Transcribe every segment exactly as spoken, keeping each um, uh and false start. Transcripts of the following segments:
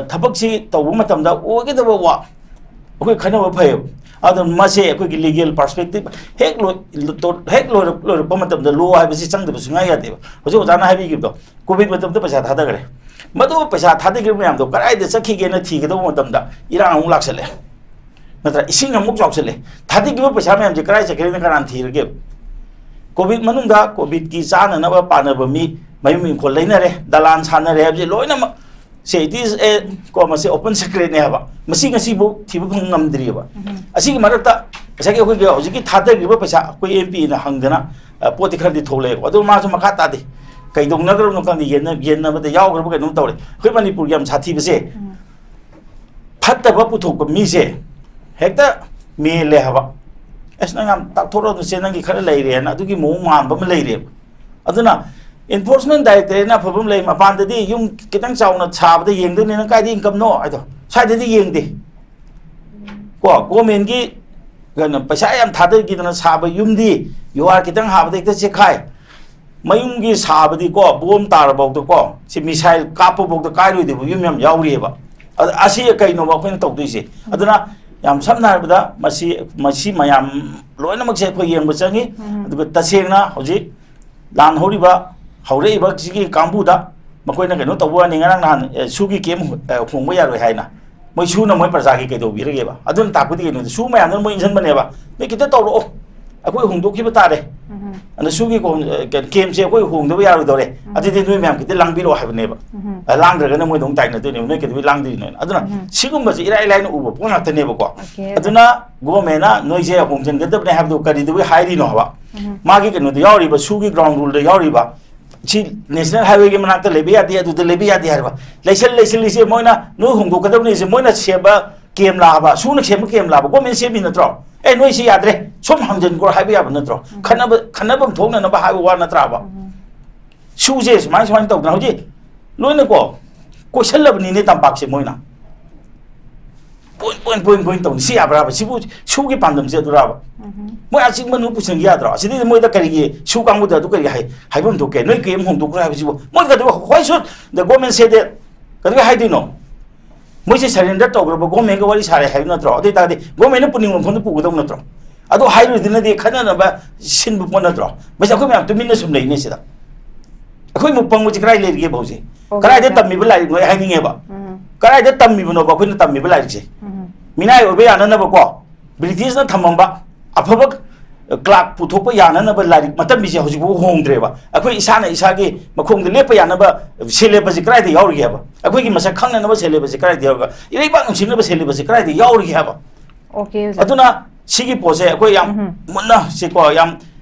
ꯊꯕꯛꯁꯤ ꯇꯧꯕ ꯃꯇꯝꯗ ꯑꯣꯏꯒꯗꯕ ꯋꯥ ꯑꯩꯈꯣꯏ ꯈꯟꯅꯕ ꯐꯩꯌꯦꯕ꯫ ꯑꯗꯨꯅ ꯃꯁꯦ ꯑꯩꯈꯣꯏꯒꯤ ꯂꯤꯒꯦꯜ ꯄꯔꯁꯄꯦꯛꯇꯤꯞ ꯍꯦꯛ ꯂꯣꯏ-, ꯍꯦꯛ ꯂꯣꯏꯔꯛ-, ꯂꯣꯏꯔꯛꯄ ꯃꯇꯝꯗ ꯂꯣ ꯍꯥꯏꯕꯁꯤ ꯆꯪꯗꯕ ꯁꯨꯡꯌꯥ ꯌꯥꯗꯦꯕ꯫ ꯍꯧꯖꯤꯛ ꯑꯣꯖꯥꯅ ꯍꯥꯏꯕꯤꯈꯤꯕꯗꯣ, ꯀꯣꯚꯤꯗ ꯃꯇꯝꯗ ꯄꯩꯁꯥ ꯊꯥꯗꯈ꯭ꯔꯦ꯫ ꯃꯗꯨ ꯄꯩꯁꯥ ꯊꯥꯗꯈꯤꯕ ꯃꯌꯥꯝꯗꯣ ꯀꯗꯥꯏꯗ ꯆꯠꯈꯤꯒꯦꯅ ꯊꯤꯒꯗꯧꯕ ꯃꯇꯝꯗ ꯏꯔꯥꯡ ꯑꯃꯨꯛ ꯂꯥꯛꯁꯜꯂꯦ, ꯅꯠꯇ꯭ꯔꯥ? ꯏꯁꯤꯡ ꯑꯃꯨꯛ ꯆꯥꯎꯁꯜꯂꯦ꯫ ꯊꯥꯗꯈꯤꯕ ꯄꯩꯁꯥ ꯃꯌꯥꯝꯁꯦ ꯀꯗꯥꯏ ꯆꯠꯈ꯭ꯔꯦꯅ ꯀꯅꯥꯅ ꯊꯤꯔꯒꯦꯕ? ꯀꯣꯚꯤꯗ ꯃꯅꯨꯡꯗ ꯀꯣꯚꯤꯗꯀꯤ ꯆꯥꯅꯅꯕ ꯄꯥꯅꯕ ꯃꯤ ꯃꯌꯨꯝ ꯏꯪꯈꯣꯜ ꯂꯩꯅꯔꯦ, ꯗꯂꯥꯟ ꯁꯥꯟꯅꯔꯦ ꯍꯥꯏꯕꯁꯦ ꯂꯣꯏꯅꯃꯛ ꯁꯦ, it is a, ꯀꯣ, ꯃꯁꯤ open secret ꯅꯦ ꯍꯥꯏꯕ꯫ ꯃꯁꯤ ꯉꯁꯤꯐꯥꯎ ꯊꯤꯕ ꯐꯪ ꯉꯝꯗ꯭ꯔꯤꯑꯕ꯫ ꯑꯁꯤꯒꯤ ꯃꯔꯛꯇ ꯉꯁꯥꯏꯒꯤ ꯑꯩꯈꯣꯏꯒꯤ ꯍꯧꯖꯤꯛꯀꯤ ꯊꯥꯗꯈ꯭ꯔꯤꯕ ꯄꯩꯁꯥ ꯑꯩꯈꯣꯏ ꯑꯦꯝ ꯄꯤꯅ ꯍꯪꯗꯅ, ꯑ, ꯄꯣꯠꯇꯤ ꯈꯔꯗꯤ ꯊꯣꯛꯂꯛꯑꯦꯕ꯫ ꯑꯗꯨ ꯃꯥꯁꯨ ꯃꯈꯥ ꯇꯥꯗꯦ꯫ ꯀꯩꯗꯧꯅꯈ꯭ꯔꯕꯅꯣ ꯈꯪꯗꯦ, ꯌꯦꯟꯅ-, ꯌꯦꯟꯅꯕꯗ ꯌꯥꯎꯈ꯭ꯔꯕ ꯀꯩꯅꯣꯝ ꯇꯧꯔꯦ꯫ ꯑꯩꯈꯣꯏ ꯃꯅꯤꯄꯨꯔꯒꯤ ꯌꯥꯝ ꯁꯥꯊꯤꯕꯁꯦ, ꯐꯠꯇꯕ ꯄꯨꯊꯣꯛꯄ ꯃꯤꯁꯦ ꯍꯦꯛꯇ ꯃꯦꯜꯂꯦ ꯍꯥꯏꯕ꯫ "ꯑꯁ, ꯅꯪ ꯌꯥꯝ ꯇꯥꯛꯊꯣꯔꯛꯑꯅꯨꯁꯦ, ꯅꯪꯒꯤ ꯈꯔ ꯂꯩꯔꯦꯅ", ꯑꯗꯨꯒꯤ ꯃꯑꯣꯡ ꯃꯥꯟꯕ ꯑꯃ ꯂꯩꯔꯦꯕ꯫ ꯑꯗꯨꯅ enforcement directorate ꯅ ꯑꯐꯕ ꯑꯃ ꯂꯩ, ꯃꯄꯥꯟꯗꯗꯤ ꯌꯨꯝ ꯈꯤꯇꯪ ꯆꯥꯎꯅ ꯁꯥꯕꯗ ꯌꯦꯡꯗꯣꯏꯅꯤ, "ꯅꯪ ꯀꯥꯏꯗ income ꯅꯣ?" ꯍꯥꯏꯗꯣ꯫ ꯁ꯭ꯋꯥꯏꯗꯗꯤ ꯌꯦꯡꯗꯦ꯫ ꯀꯣ, government ꯀꯤ ꯀꯩꯅꯣ, ꯄꯩꯁꯥ ꯌꯥꯝ ꯊꯥꯗꯈꯤꯗꯅ ꯁꯥꯕ ꯌꯨꯝꯗꯤ ꯌꯨꯍꯥꯔ ꯈꯤꯇꯪ ꯍꯥꯕꯗ ꯍꯦꯛꯇ ꯆꯦꯛꯈꯥꯏ꯫ ꯃꯌꯨꯝꯒꯤ ꯁꯥꯕꯗꯤꯀꯣ, ꯕꯣꯝ ꯇꯥꯔꯐꯥꯎꯗꯀꯣ, ꯁꯤ missile ꯀꯥꯞꯄꯐꯥꯎꯗ ꯀꯥꯏꯔꯣꯏꯗꯕ ꯌꯨꯝ ꯌꯥꯝ ꯌꯥꯎꯔꯤꯑꯕ꯫ ꯑ-, ꯑꯁꯤ ꯀꯩꯅꯣꯕ ꯑꯩꯈꯣꯏꯅ ꯇꯧꯗꯣꯏꯁꯦ? ꯑꯗꯨꯅ ꯌꯥꯝ ꯁꯝꯅ ꯍꯥꯏꯔꯕꯗ ꯃꯁꯤ, ꯃꯁꯤ ꯃꯌꯥꯝ ꯂꯣꯏꯅꯃꯛꯁꯦ ꯑꯩꯈꯣꯏ ꯌꯦꯡꯕ ꯆꯪꯉꯤ꯫ ꯑꯗꯨꯒ ꯇꯁꯦꯡꯅ ꯍꯧꯖꯤꯛ ꯂꯥꯟ ꯍꯧꯔꯤꯕ, ꯍꯧꯔꯛꯏꯕ ꯁꯤꯒꯤ ꯀꯥꯡꯕꯨꯗ ꯃꯈꯣꯏꯅ ꯀꯩꯅꯣ ꯇꯧꯕ ꯋꯥꯅꯤ꯫ ꯉꯔꯥꯡ ꯅꯍꯥꯟ, ꯑꯦ, ꯁꯨꯒꯤ camp ꯍꯨ-, ꯑꯦ, ꯍꯣꯡꯕ ꯌꯥꯔꯣꯏ ꯍꯥꯏꯅ ꯃꯣꯏ ꯁꯨꯅ ꯃꯣꯏ ꯄ꯭ꯔꯖꯥꯒꯤ ꯀꯩꯗꯧꯕꯤꯔꯒꯦꯕ? ꯑꯗꯨꯅ ꯇꯥꯛꯄꯗꯤ ꯀꯩꯅꯣꯗ ꯁꯨ ꯃꯌꯥꯝꯗꯨꯅ ꯃꯣꯏ ꯏꯟꯁꯤꯟꯕꯅꯦꯕ, "ꯅꯣꯏ ꯈꯤꯇ ꯇꯧꯔꯛꯑꯣ, ꯑꯩꯈꯣꯏ ꯍꯣꯡꯗꯣꯛꯈꯤꯕ ꯇꯥꯔꯦ꯫ ꯑꯗ ꯁꯨꯒꯤ ꯀꯣ-, ꯑꯦ, ꯀ-, camp ꯁꯦ ꯑꯩꯈꯣꯏ ꯍꯣꯡꯗꯕ ꯌꯥꯔꯣꯏꯗꯧꯔꯦ, ꯑꯗꯨꯗꯤ ꯅꯣꯏ ꯃꯌꯥꯝ ꯈꯤꯇ ꯂꯥꯡꯕꯤꯔꯛꯑꯣ" ꯍꯥꯏꯕꯅꯦꯕ꯫ ꯑ, ꯂꯥꯡꯗ꯭ꯔꯒꯅ ꯃꯣꯏꯗ ꯑꯃꯨꯛ ꯇꯥꯏꯅꯗꯣꯏꯅꯦꯕ, "ꯅꯣꯏ ꯀꯩꯗꯧꯕꯩ ꯂꯥꯡꯗ꯭ꯔꯤꯅꯣ?" ꯑꯗꯨꯅ ꯁꯤꯒꯨꯝꯕꯁꯦ ꯏꯔꯥꯏ ꯂꯥꯏꯅ ꯎꯕ ꯄꯣꯠ ꯉꯥꯛꯇꯅꯦꯕꯀꯣ꯫ ꯑꯗꯨꯅ government ꯅ ꯅꯣꯏꯁꯦ ꯍꯣꯡꯖꯤꯟꯒꯗꯕꯅꯦ ꯍꯥꯏꯕꯗꯨ ꯀꯔꯤꯗꯧꯕꯩ ꯍꯥꯏꯔꯤꯅꯣ ꯍꯥꯏꯕ? ꯃꯥꯒꯤ ꯀꯩꯅꯣꯗ ꯌꯥꯎꯔꯤꯕ, ꯁꯨꯒꯤ ground rule ꯗ ꯌꯥꯎꯔꯤꯕ, ꯁꯤ national highway ꯒꯤ ꯃꯅꯥꯛꯇ ꯂꯩꯕ ꯌꯥꯗꯦ, ꯑꯗꯨꯗ ꯂꯩꯕ ꯌꯥꯗꯦ ꯍꯥꯏꯔꯕ? ꯂꯩꯁꯜ-, ꯂꯩꯁꯤꯜꯂꯤꯁꯦ ꯃꯣꯏꯅ, ꯅꯣꯏ ꯍꯣꯡꯗꯣꯛꯀꯗꯕꯅꯤꯁꯦ ꯃꯣꯏꯅ ꯁꯦꯝꯕ camp ꯂꯥꯕ, ꯁꯨꯅ ꯁꯦꯝꯕ camp ꯂꯥꯕ, government ꯁꯦꯝꯃꯤ ꯅꯠꯇ꯭ꯔꯣ? "ꯑꯦ, ꯅꯣꯏ ꯁꯤ ꯌꯥꯗ꯭ꯔꯦ, ꯁꯣꯝ ꯍꯥꯡꯖꯟꯈ꯭ꯔꯣ" ꯍꯥꯏꯕ ꯌꯥꯕ ꯅꯠꯇ꯭ꯔꯣ? ꯈꯟꯅꯕ, ꯈꯟꯅꯐꯝ ꯊꯣꯛꯅꯅꯕ ꯍꯥꯏꯕ ꯋꯥ ꯅꯠꯇ꯭ꯔꯥꯕ? ꯁꯨꯁꯦ ꯁꯨꯃꯥꯏ, ꯁꯨꯃꯥꯏꯅ ꯇꯧꯗꯅ ꯍꯧꯖꯤꯛ ꯂꯣꯏꯅꯀꯣ ꯀꯣꯏꯁꯜꯂꯕꯅꯤꯅꯦ ꯇꯝꯄꯥꯛꯁꯦ ꯃꯣꯏꯅ꯫ Point, point, point, point ꯇꯧꯅꯤ꯫ ꯁꯤ ꯌꯥꯕ꯭ꯔꯥꯕ? ꯁꯤꯕꯨ ꯁꯨꯒꯤ ꯄꯥꯟꯗꯝꯁꯦ ꯑꯗꯨꯔꯥꯕ? ꯃꯣꯏ ꯑꯆꯤꯛꯄ ꯃꯅꯨꯡ ꯄꯨꯁꯤꯟꯒꯦ ꯌꯥꯗ꯭ꯔꯣ? ꯑꯁꯤꯗꯩꯗꯤ ꯃꯣꯏꯗ ꯀꯔꯤꯒꯤ ꯁꯨ ꯀꯥꯡꯕꯨꯗ ꯑꯗꯨ ꯀꯔꯤ ꯍꯥꯏ-, ꯍꯥꯏꯐꯝ ꯊꯣꯛꯀꯦ? ꯅꯣꯏ camp ꯍꯣꯡꯗꯣꯛꯈ꯭ꯔꯣ ꯍꯥꯏꯕꯁꯤꯕꯨ? ꯃꯣꯏ ꯀꯩꯗꯧꯕ, why should the government say that? ꯀꯩꯗꯧꯕꯩ ꯍꯥꯏꯗꯣꯏꯅꯣ? ꯃꯣꯏꯁꯦ ꯁꯔꯦꯟꯗꯔ ꯇꯧꯈ꯭ꯔꯕ ꯒꯣꯔꯃꯦꯟꯒ ꯋꯥꯔꯤ ꯁꯥꯔꯦ ꯍꯥꯏꯕ ꯅꯠꯇ꯭ꯔꯣ? ꯑꯗꯨ ꯑꯣꯏꯇꯥꯔꯗꯤ ꯒꯣꯔꯃꯦꯟꯅ ꯄꯨꯅꯤꯡꯕ ꯃꯐꯝꯗ ꯄꯨꯒꯗꯧ ꯅꯠꯇ꯭ꯔꯣ? ꯑꯗꯨ ꯍꯥꯏꯔꯨꯗꯨꯅꯗꯤ ꯈꯠꯅꯅꯕ ꯁꯤꯟꯕ ꯄꯣꯠ ꯅꯠꯇ꯭ꯔꯣ? ꯃꯁꯤ ꯑꯩꯈꯣꯏ ꯃꯌꯥꯝ ꯇꯨꯃꯤꯟꯅ ꯁꯨꯝ ꯂꯩꯅꯦ ꯁꯤꯗ꯫ ꯑꯩꯈꯣꯏ ꯃꯨꯛ ꯄꯪꯕꯁꯤ ꯀꯗꯥꯏ ꯂꯩꯔꯤꯒꯦꯕ ꯍꯧꯖꯤꯛ? ꯑꯣꯀꯦ, ꯀꯗꯥꯏꯗ ꯑꯣꯖꯥ꯫ ꯇꯝꯃꯤꯕ ꯂꯥꯏꯔꯤꯛꯅꯣ ꯑꯩ ꯍꯥꯏꯅꯤꯡꯉꯦꯕ꯫ ꯎꯝ꯫ ꯀꯗꯥꯏꯗ ꯇꯝꯃꯤꯕꯅꯣꯕ ꯑꯩꯈꯣꯏꯅ ꯇꯝꯃꯤꯕ ꯂꯥꯏꯔꯤꯛꯁꯦ? ꯎꯝ꯫ ꯃꯤꯅꯥꯏ ꯑꯣꯏꯕ ꯌꯥꯅꯅꯕꯀꯣ, ꯕ꯭ꯔꯤꯇꯤꯁꯅ ꯊꯝꯃꯝꯕ ꯑꯐꯕ ꯀ꯭ꯂꯥꯔꯛ ꯄꯨꯊꯣꯛꯄ ꯌꯥꯅꯅꯕ ꯂꯥꯏꯔꯤꯛ ꯃꯇꯝꯕꯤꯁꯦ ꯍꯧꯖꯤꯛꯐꯥꯎ ꯍꯣꯡꯗ꯭ꯔꯦꯕ꯫ ꯑꯩꯈꯣꯏ ꯏꯁꯥꯅ ꯏꯁꯥꯒꯤ ꯃꯈꯣꯡꯗ ꯂꯦꯞꯄ ꯌꯥꯅꯕ ꯁꯦꯂꯦꯕꯁꯁꯦ ꯀꯗꯥꯏꯗ ꯌꯥꯎꯔꯤꯒꯦ ꯍꯥꯏꯕ? ꯑꯩꯈꯣꯏꯒꯤ ꯃꯁꯛ ꯈꯪꯅꯅꯕ ꯁꯦꯂꯦꯕꯁꯁꯦ ꯀꯗꯥꯏꯗ ꯌꯥꯎꯔꯤꯒꯦ? ꯏꯔꯩꯕꯥꯛ ꯅꯨꯡꯁꯤꯅꯕ ꯁꯦꯂꯦꯕꯁꯁꯦ ꯀꯗꯥꯏꯗ ꯌꯥꯎꯔꯤꯒꯦ ꯍꯥꯏꯕ? ꯑꯣꯀꯦ, ꯑꯣꯖꯥ꯫ ꯑꯗꯨꯅ ꯁꯤꯒꯤ ꯄꯣꯠꯁꯦ ꯑꯩꯈꯣꯏ ꯌꯥꯝ ꯎꯝꯍꯨꯝ꯫ ꯃꯨꯟꯅ ꯁꯤꯀꯣ, ꯌꯥꯝ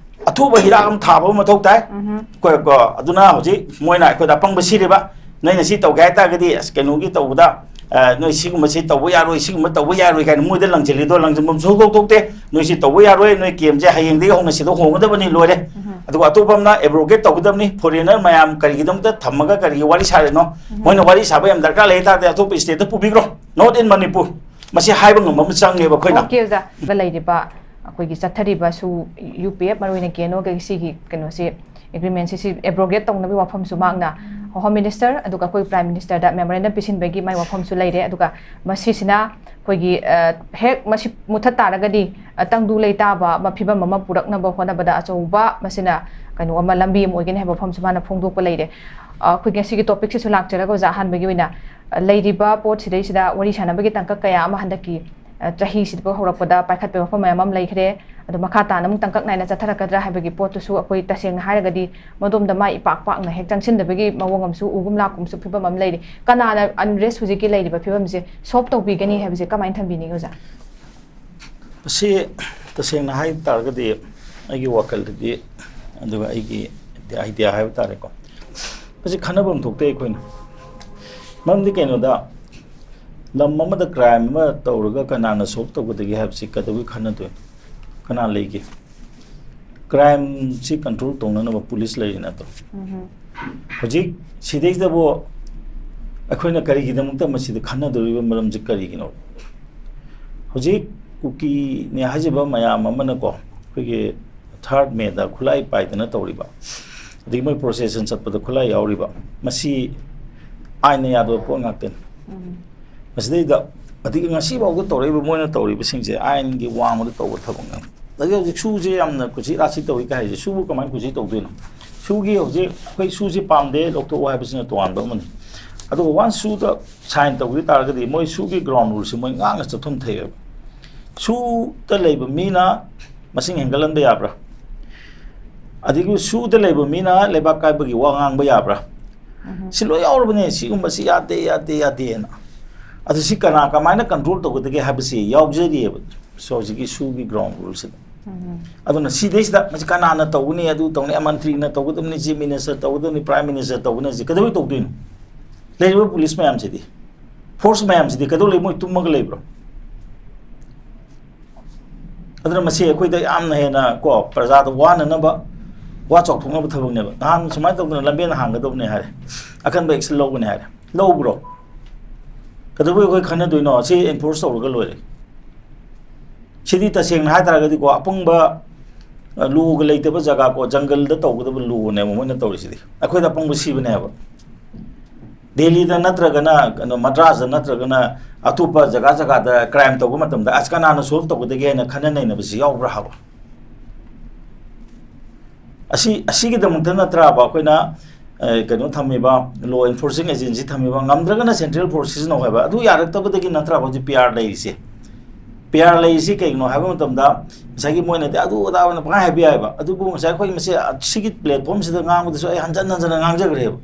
ꯑꯊꯨꯕ ꯍꯤꯗꯥꯛ ꯑꯃ ꯊꯥꯕ ꯑꯃ ꯃꯊꯧ ꯇꯥꯏ꯫ ꯎꯝꯍꯨꯝ꯫ ꯑꯩꯈꯣꯏ ꯀꯣ, ꯑꯗꯨꯅ ꯍꯧꯖꯤꯛ ꯃꯣꯏꯅ ꯑꯩꯈꯣꯏꯗ ꯑꯄꯪꯕ ꯁꯤꯔꯤꯕ, ꯅꯣꯏꯅ ꯁꯤ ꯇꯧꯒꯦ ꯍꯥꯏꯇꯥꯔꯒꯗꯤ ꯑꯁ ꯀꯩꯅꯣꯒꯤ ꯇꯧꯕꯗ, ꯑ, ꯅꯣꯏ ꯁꯤꯒꯨꯝꯕꯁꯤ ꯇꯧꯕ ꯌꯥꯔꯣꯏ, ꯁꯤꯒꯨꯝꯕ ꯇꯧꯕ ꯌꯥꯔꯣꯏ ꯀꯥꯏꯅ ꯃꯣꯏꯗ ꯂꯪꯁꯤꯜꯂꯤꯗꯣ ꯂꯪꯁꯤꯟꯐꯝ ꯁꯨꯡꯊꯣꯛ ꯊꯣꯛꯇꯦ꯫ ꯅꯣꯏ ꯁꯤ ꯇꯧꯕ ꯌꯥꯔꯣꯏ, ꯅꯣꯏ ꯀꯦꯝꯁꯦ ꯍꯌꯦꯡꯗꯒꯤ ꯍꯧꯅ ꯁꯤꯗ ꯍꯣꯡꯒꯗꯕꯅꯤ, ꯂꯣꯏꯔꯦ꯫ ꯎꯝꯍꯨꯝ꯫ ꯑꯗꯨꯒ ꯑꯇꯣꯞꯄ ꯑꯃꯅ ꯑꯦꯕ꯭ꯔꯣꯒꯦꯠ ꯇꯧꯒꯗꯕꯅꯤ, ꯐꯣꯔꯦꯅꯔ ꯃꯌꯥꯝ ꯀꯔꯤꯒꯤꯗꯃꯛꯇ ꯊꯝꯃꯒ ꯀꯔꯤꯒꯤ ꯋꯥꯔꯤ ꯁꯥꯔꯤꯅꯣ? ꯎꯝꯍꯨꯝ꯫ ꯃꯣꯏꯅ ꯋꯥꯔꯤ ꯁꯥꯕ ꯌꯥꯝ ꯗꯔꯀꯥꯔ ꯂꯩ ꯇꯥꯔꯗꯤ ꯑꯇꯣꯞꯄ ꯁ꯭ꯇꯦꯠꯇ ꯄꯨꯕꯤꯈ꯭ꯔꯣ, not in ꯃꯅꯤꯄꯨꯔ꯫ ꯃꯁꯤ ꯍꯥꯏꯕ ꯉꯝꯕ ꯑꯃ ꯆꯪꯉꯦꯕ ꯑꯩꯈꯣꯏꯅ꯫ ꯑꯣꯀꯦ, ꯑꯣꯖꯥ꯫ ꯂꯩꯔꯤꯕ ꯑꯩꯈꯣꯏꯒꯤ ꯆꯠꯊꯔꯤꯕ ꯁꯨ ꯌꯨ ꯄꯤ ꯑꯦꯐ, ꯃꯔꯨꯑꯣꯏꯅ ꯀꯦ ꯑꯦꯟ ꯑꯣꯒꯤ ꯁꯤꯒꯤ ꯀꯩꯅꯣꯁꯤ, ꯑꯦꯒ꯭ꯔꯤꯃꯦꯟꯁꯤ ꯁꯤ ꯑꯦꯕ꯭ꯔꯣꯒꯦꯠ ꯇꯧꯅꯕꯒꯤ ꯋꯥꯐꯝꯁꯨ ꯃꯍꯥꯛꯅ ꯍꯣꯝ ꯃꯤꯅꯤꯁꯇꯔ ꯑꯗꯨꯒ ꯑꯩꯈꯣꯏ ꯄ꯭ꯔꯥꯏꯝ ꯃꯤꯅꯤꯁꯇꯔꯗ ꯃꯦꯃꯣꯔꯦꯟꯗꯝ ꯄꯤꯁꯤꯟꯕꯒꯤ ꯃꯥꯏ ꯋꯥꯐꯝꯁꯨ ꯂꯩꯔꯦ꯫ ꯑꯗꯨꯒ ꯃꯁꯤꯁꯤꯅ ꯑꯩꯈꯣꯏꯒꯤ, ꯑ, ꯍꯦꯛ ꯃꯁꯤ ꯃꯨꯊꯠ ꯇꯥꯔꯒꯗꯤ, ꯑ, ꯇꯪꯗꯨ ꯂꯩꯇꯥꯕ ꯑꯃ, ꯐꯤꯕꯝ ꯑꯃ ꯄꯨꯔꯛꯅꯕ ꯍꯣꯠꯅꯕꯗ ꯑꯆꯧꯕ ꯃꯁꯤꯅ ꯀꯩꯅꯣ ꯑꯃ, ꯂꯝꯕꯤ ꯑꯃ ꯑꯣꯏꯒꯅꯤ ꯍꯥꯏꯕ ꯋꯥꯐꯝꯁꯨ ꯃꯥꯅ ꯐꯣꯡꯗꯣꯛꯄ ꯂꯩꯔꯦ꯫ ꯑ, ꯑꯩꯈꯣꯏ ꯉꯁꯤꯒꯤ ꯇꯣꯄꯤꯛꯁꯤꯁꯨ ꯂꯥꯛꯆꯔꯒ ꯑꯣꯖꯥ, ꯑꯍꯥꯟꯕꯒꯤ ꯑꯣꯏꯅ, ꯑ, ꯂꯩꯔꯤꯕ ꯄꯣꯠꯁꯤꯗꯩꯁꯤꯗ ꯋꯥꯔꯤ ꯁꯥꯟꯅꯕꯒꯤ ꯇꯥꯡꯀꯛ ꯀꯌꯥ ꯑꯃ ꯍꯟꯗꯛꯀꯤ, ꯑ, ꯆꯍꯤꯁꯤꯗ ꯍꯧꯔꯛꯄꯗ ꯄꯥꯏꯈꯠꯄꯒꯤ ꯋꯥꯐꯝ ꯃꯌꯥꯝ ꯑꯃ ꯂꯩꯈ꯭ꯔꯦ꯫ ꯑꯗꯣ ꯃꯈꯥ ꯇꯥꯅ ꯑꯃꯨꯛ ꯇꯥꯡꯀꯛ ꯅꯥꯏꯅ ꯆꯠꯊꯔꯛꯀꯗ꯭ꯔꯥ ꯍꯥꯏꯕꯒꯤ ꯄꯣꯠꯇꯨꯁꯨ ꯑꯩꯈꯣꯏ ꯇꯁꯦꯡꯅ ꯍꯥꯏꯔꯒꯗꯤ ꯃꯗꯣꯝꯗ ꯃꯥꯏ ꯏꯄꯥꯛ ꯄꯥꯛꯅ ꯍꯦꯛ ꯆꯪꯁꯤꯟꯗꯕꯒꯤ ꯃꯑꯣꯡ ꯑꯃꯁꯨ ꯎꯒꯨꯝ ꯂꯥꯛꯀꯨꯝꯁꯨ ꯐꯤꯕꯝ ꯑꯃ ꯂꯩꯔꯤ꯫ ꯀꯅꯥꯅ ꯑꯟꯔꯦꯁ ꯍꯧꯖꯤꯛꯀꯤ ꯂꯩꯔꯤꯕ ꯐꯤꯕꯝꯁꯦ ꯁꯣꯜꯕ ꯇꯧꯕꯤꯒꯅꯤ ꯍꯥꯏꯕꯁꯦ ꯀꯃꯥꯏꯅ ꯊꯝꯕꯤꯅꯤꯡꯉꯤ ꯑꯣꯖꯥ? ꯃꯁꯤ ꯇꯁꯦꯡꯅ ꯍꯥꯏ ꯇꯥꯔꯒꯗꯤ ꯑꯩꯒꯤ ꯋꯥꯈꯜꯗꯗꯤ, ꯑꯗꯨꯒ ꯑꯩꯒꯤ ꯑꯥꯏꯗꯤꯌꯥ ꯍꯥꯏꯕ ꯇꯥꯔꯦꯀꯣ, ꯃꯁꯤ ꯈꯟꯅꯐꯝ ꯊꯣꯛꯇꯦ ꯑꯩꯈꯣꯏꯅ꯫ ꯃꯔꯝꯗꯤ ꯀꯩꯅꯣꯗ, ꯂꯝ ꯑꯃꯗ ꯀ꯭ꯔꯥꯏꯝ ꯑꯃ ꯇꯧꯔꯒ ꯀꯅꯥꯅ ꯁꯣꯜꯕ ꯇꯧꯒꯗꯒꯦ ꯍꯥꯏꯕꯁꯤ ꯀꯩꯗꯧꯕꯩ ꯈꯟꯅꯗꯣꯏꯅꯣ? ꯀꯅꯥ ꯂꯩꯒꯦ? ꯀ꯭ꯔꯥꯏꯝꯁꯤ ꯀꯟꯇ꯭ꯔꯣꯜ ꯇꯧꯅꯅꯕ ꯄꯨꯂꯤꯁ ꯂꯩꯔꯤ ꯅꯠꯇ꯭ꯔꯣ? ꯎꯝꯍꯨꯝ꯫ ꯍꯧꯖꯤꯛ ꯁꯤꯗꯩꯁꯤꯗꯕꯨ ꯑꯩꯈꯣꯏꯅ ꯀꯔꯤꯒꯤꯗꯃꯛꯇ ꯃꯁꯤꯗ ꯈꯟꯅꯗꯧꯔꯤꯕ ꯃꯔꯝꯁꯤ ꯀꯔꯤꯒꯤꯅꯣ? ꯍꯧꯖꯤꯛ ꯀꯨꯀꯤꯅꯦ ꯍꯥꯏꯖꯕ ꯃꯌꯥꯝ ꯑꯃꯅꯀꯣ, ꯑꯩꯈꯣꯏꯒꯤ ꯊꯥꯔꯠ ꯃꯦꯗ ꯈꯨꯠꯂꯥꯏ ꯄꯥꯏꯗꯅ ꯇꯧꯔꯤꯕ, ꯑꯗꯒꯤ ꯃꯣꯏ ꯄ꯭ꯔꯣꯁꯦꯁꯟ ꯆꯠꯄꯗ ꯈꯨꯠꯂꯥꯏ ꯌꯥꯎꯔꯤꯕ, ꯃꯁꯤ ꯑꯥꯏꯟꯅ ꯌꯥꯗꯕ ꯄꯣꯠ ꯉꯥꯛꯇꯅꯤ꯫ ꯎꯝ꯫ ꯃꯁꯤꯗꯩꯗ ꯑꯗꯒꯤ ꯉꯁꯤꯐꯥꯎꯗ ꯇꯧꯔꯛꯏꯕ ꯃꯣꯏꯅ ꯇꯧꯔꯤꯕꯁꯤꯡꯁꯦ ꯑꯥꯏꯟꯒꯤ ꯋꯥꯡꯃꯗ ꯇꯧꯕ ꯊꯕꯛꯅꯦ꯫ ꯑꯗꯒꯤ ꯍꯧꯖꯤꯛ ꯁꯨꯁꯦ ꯌꯥꯝꯅ ꯀꯨꯁꯤ ꯔꯥꯁꯤ ꯇꯧꯏ ꯀꯥꯏ ꯍꯥꯏꯁꯦ, ꯁꯨꯕꯨ ꯀꯃꯥꯏꯅ ꯀꯨꯁꯤ ꯇꯧꯗꯣꯏꯅꯣ? ꯁꯨꯒꯤ ꯍꯧꯖꯤꯛ ꯑꯩꯈꯣꯏ ꯁꯨꯁꯦ ꯄꯥꯝꯗꯦ ꯂꯧꯊꯣꯛꯑꯣ ꯍꯥꯏꯕꯁꯤꯅ ꯇꯣꯉꯥꯟꯕ ꯑꯃꯅꯤ꯫ ꯑꯗꯨꯒ ꯋꯥꯟꯁ ꯁꯨꯗ ꯁꯥꯏꯟ ꯇꯧꯈꯤ ꯇꯥꯔꯒꯗꯤ ꯃꯣꯏ ꯁꯨꯒꯤ ꯒ꯭ꯔꯥꯎꯟ ꯔꯨꯜꯁꯦ ꯃꯣꯏ ꯉꯥꯡꯅ ꯆꯠꯐꯝ ꯊꯣꯛꯑꯦꯕ꯫ ꯁꯨꯗ ꯂꯩꯕ ꯃꯤꯅ ꯃꯁꯤꯡ ꯍꯦꯟꯒꯠꯍꯟꯕ ꯌꯥꯕ꯭ꯔꯥ? ꯑꯗꯒꯤ ꯁꯨꯗ ꯂꯩꯕ ꯃꯤꯅ ꯂꯩꯕꯥꯛ ꯀꯥꯏꯕꯒꯤ ꯋꯥ ꯉꯥꯡꯕ ꯌꯥꯕ꯭ꯔꯥ? ꯁꯤ ꯂꯣꯏ ꯌꯥꯎꯔꯕꯅꯦ꯫ ꯁꯤꯒꯨꯝꯕꯁꯤ ꯌꯥꯗꯦ, ꯌꯥꯗꯦ, ꯌꯥꯗꯦꯅ꯫ ꯑꯗꯨ ꯁꯤ ꯀꯅꯥ ꯀꯃꯥꯏꯅ ꯀꯟꯇ꯭ꯔꯣꯜ ꯇꯧꯒꯗꯒꯦ ꯍꯥꯏꯕꯁꯤ ꯌꯥꯎꯖꯔꯤꯑꯕ꯫ ꯁꯣ ꯍꯧꯖꯤꯛꯀꯤ ꯁꯨꯒꯤ ꯒ꯭ꯔꯥꯎꯟ ꯔꯨꯜꯁꯤꯗ꯫ ꯑꯗꯨꯅ ꯁꯤꯗꯩꯁꯤꯗ ꯃꯁꯤ ꯀꯅꯥꯅ ꯇꯧꯒꯅꯤ, ꯑꯗꯨ ꯇꯧꯅꯤ, ꯃꯟꯇ꯭ꯔꯤꯅ ꯇꯧꯒꯗꯕꯅꯤ, ꯆꯤꯐ ꯃꯤꯅꯤꯁꯇꯔ ꯇꯧꯒꯗꯕꯅꯤ, ꯄ꯭ꯔꯥꯏꯝ ꯃꯤꯅꯤꯁꯇꯔ ꯇꯧꯒꯗꯕꯅꯤ, ꯁꯤ ꯀꯩꯗꯧꯕꯩ ꯇꯧꯗꯣꯏꯅꯣ? ꯂꯩꯔꯤꯕ ꯄꯨꯂꯤꯁ ꯃꯌꯥꯝꯁꯤꯗꯤ, ꯐꯣꯔꯁ ꯃꯌꯥꯝꯁꯤꯗꯤ ꯀꯩꯗꯧ ꯂꯩ? ꯃꯣꯏ ꯇꯨꯝꯃꯒ ꯂꯩꯕ꯭ꯔꯣ? ꯑꯗꯨꯅ ꯃꯁꯤ ꯑꯩꯈꯣꯏꯗ ꯌꯥꯝꯅ ꯍꯦꯟꯅ ꯀꯣ, ꯄ꯭ꯔꯖꯥꯗ ꯋꯥꯅꯅꯕ, ꯋꯥ ꯆꯥꯎꯊꯣꯛꯅꯕ ꯊꯕꯛꯅꯦꯕ꯫ ꯅꯍꯥꯟ ꯁꯨꯃꯥꯏꯅ ꯇꯧꯗꯅ ꯂꯝꯕꯦꯟ ꯍꯥꯡꯒꯗꯕꯅꯦ ꯍꯥꯏꯔꯦ, ꯑꯀꯟꯕ ꯑꯦꯛꯁꯟ ꯂꯧꯒꯅꯤ ꯍꯥꯏꯔꯦ, ꯂꯧꯕ꯭ꯔꯣ? ꯀꯩꯗꯧꯕꯩ ꯑꯩꯈꯣꯏ ꯈꯟꯅꯗꯣꯏꯅꯣ? ꯁꯤ ꯑꯦꯟꯐꯣꯔꯁ ꯇꯧꯔꯒ ꯂꯣꯏꯔꯦ꯫ ꯁꯤꯗꯤ ꯇꯁꯦꯡꯅ ꯍꯥꯏꯇꯥꯔꯒꯗꯤꯀꯣ, ꯑꯄꯪꯕ, ꯑ, ꯂꯣꯒ ꯂꯩꯇꯕ ꯖꯒꯥ ꯀꯣ, ꯖꯪꯒꯜꯗ ꯇꯧꯒꯗꯕ ꯂꯣꯅꯦꯕ ꯃꯣꯏꯅ ꯇꯧꯔꯤꯁꯤꯗꯤ꯫ ꯑꯩꯈꯣꯏꯗ ꯑꯄꯪꯕ ꯁꯤꯕꯅꯦꯕ꯫ ꯗꯦꯜꯂꯤꯗ ꯅꯠꯇ꯭ꯔꯒꯅ ꯀꯩꯅꯣ ꯃꯗ꯭ꯔꯥꯁꯇ ꯅꯠꯇ꯭ꯔꯒꯅ ꯑꯇꯣꯞꯄ ꯖꯒꯥ ꯖꯒꯥꯗ ꯀ꯭ꯔꯥꯏꯝ ꯇꯧꯕ ꯃꯇꯝꯗ ꯑꯁ ꯀꯅꯥꯅ ꯁꯣꯜꯕ ꯇꯧꯒꯗꯒꯦ ꯍꯥꯏꯅ ꯈꯟꯅ ꯅꯩꯅꯕꯁꯤ ꯌꯥꯎꯕ꯭ꯔꯥ ꯍꯥꯏꯕ? ꯑꯁꯤ, ꯑꯁꯤꯒꯤꯗꯃꯛꯇ ꯅꯠꯇ꯭ꯔꯕ ꯑꯩꯈꯣꯏꯅ, ꯑ, ꯀꯩꯅꯣ ꯊꯝꯃꯤꯕ, ꯂꯣ ꯑꯦꯟꯐꯣꯔꯁꯤꯡ ꯑꯦꯖꯦꯟꯁꯤ ꯊꯝꯃꯤꯕ? ꯉꯝꯗ꯭ꯔꯒꯅ ꯁꯦꯟꯇ꯭ꯔꯦꯜ ꯐꯣꯔꯁ ꯁꯤꯖꯤꯟꯅꯧ ꯍꯥꯏꯕ꯫ ꯑꯗꯨ ꯌꯥꯔꯛꯇꯕꯗꯒꯤ ꯅꯠꯇ꯭ꯔꯕ ꯍꯧꯖꯤꯛ ꯄꯤ ꯑꯥꯔ ꯂꯩꯔꯤꯁꯦ꯫ ꯄꯤ ꯑꯥꯔ ꯂꯩꯔꯤꯁꯤ ꯀꯩꯒꯤꯅꯣ ꯍꯥꯏꯕ ꯃꯇꯝꯗ ꯉꯁꯥꯏꯒꯤ ꯃꯣꯏꯅꯗꯤ ꯑꯗꯨ ꯑꯗꯥ ꯑꯣꯏꯅ ꯄꯪꯍꯥꯏ ꯍꯥꯏꯕ ꯌꯥꯏꯑꯕ꯫ ꯑꯗꯨꯕꯨ ꯉꯁꯥꯏ ꯑꯩꯈꯣꯏ ꯃꯁꯤ ꯁꯤꯒꯤ ꯄ꯭ꯂꯦꯠꯐꯣꯝꯁꯤꯗ ꯉꯥꯡꯕꯗꯁꯨ ꯑꯩ ꯍꯟꯖꯟ ꯍꯟꯖꯟꯅ ꯉꯥꯡꯖꯈ꯭ꯔꯦꯕ꯫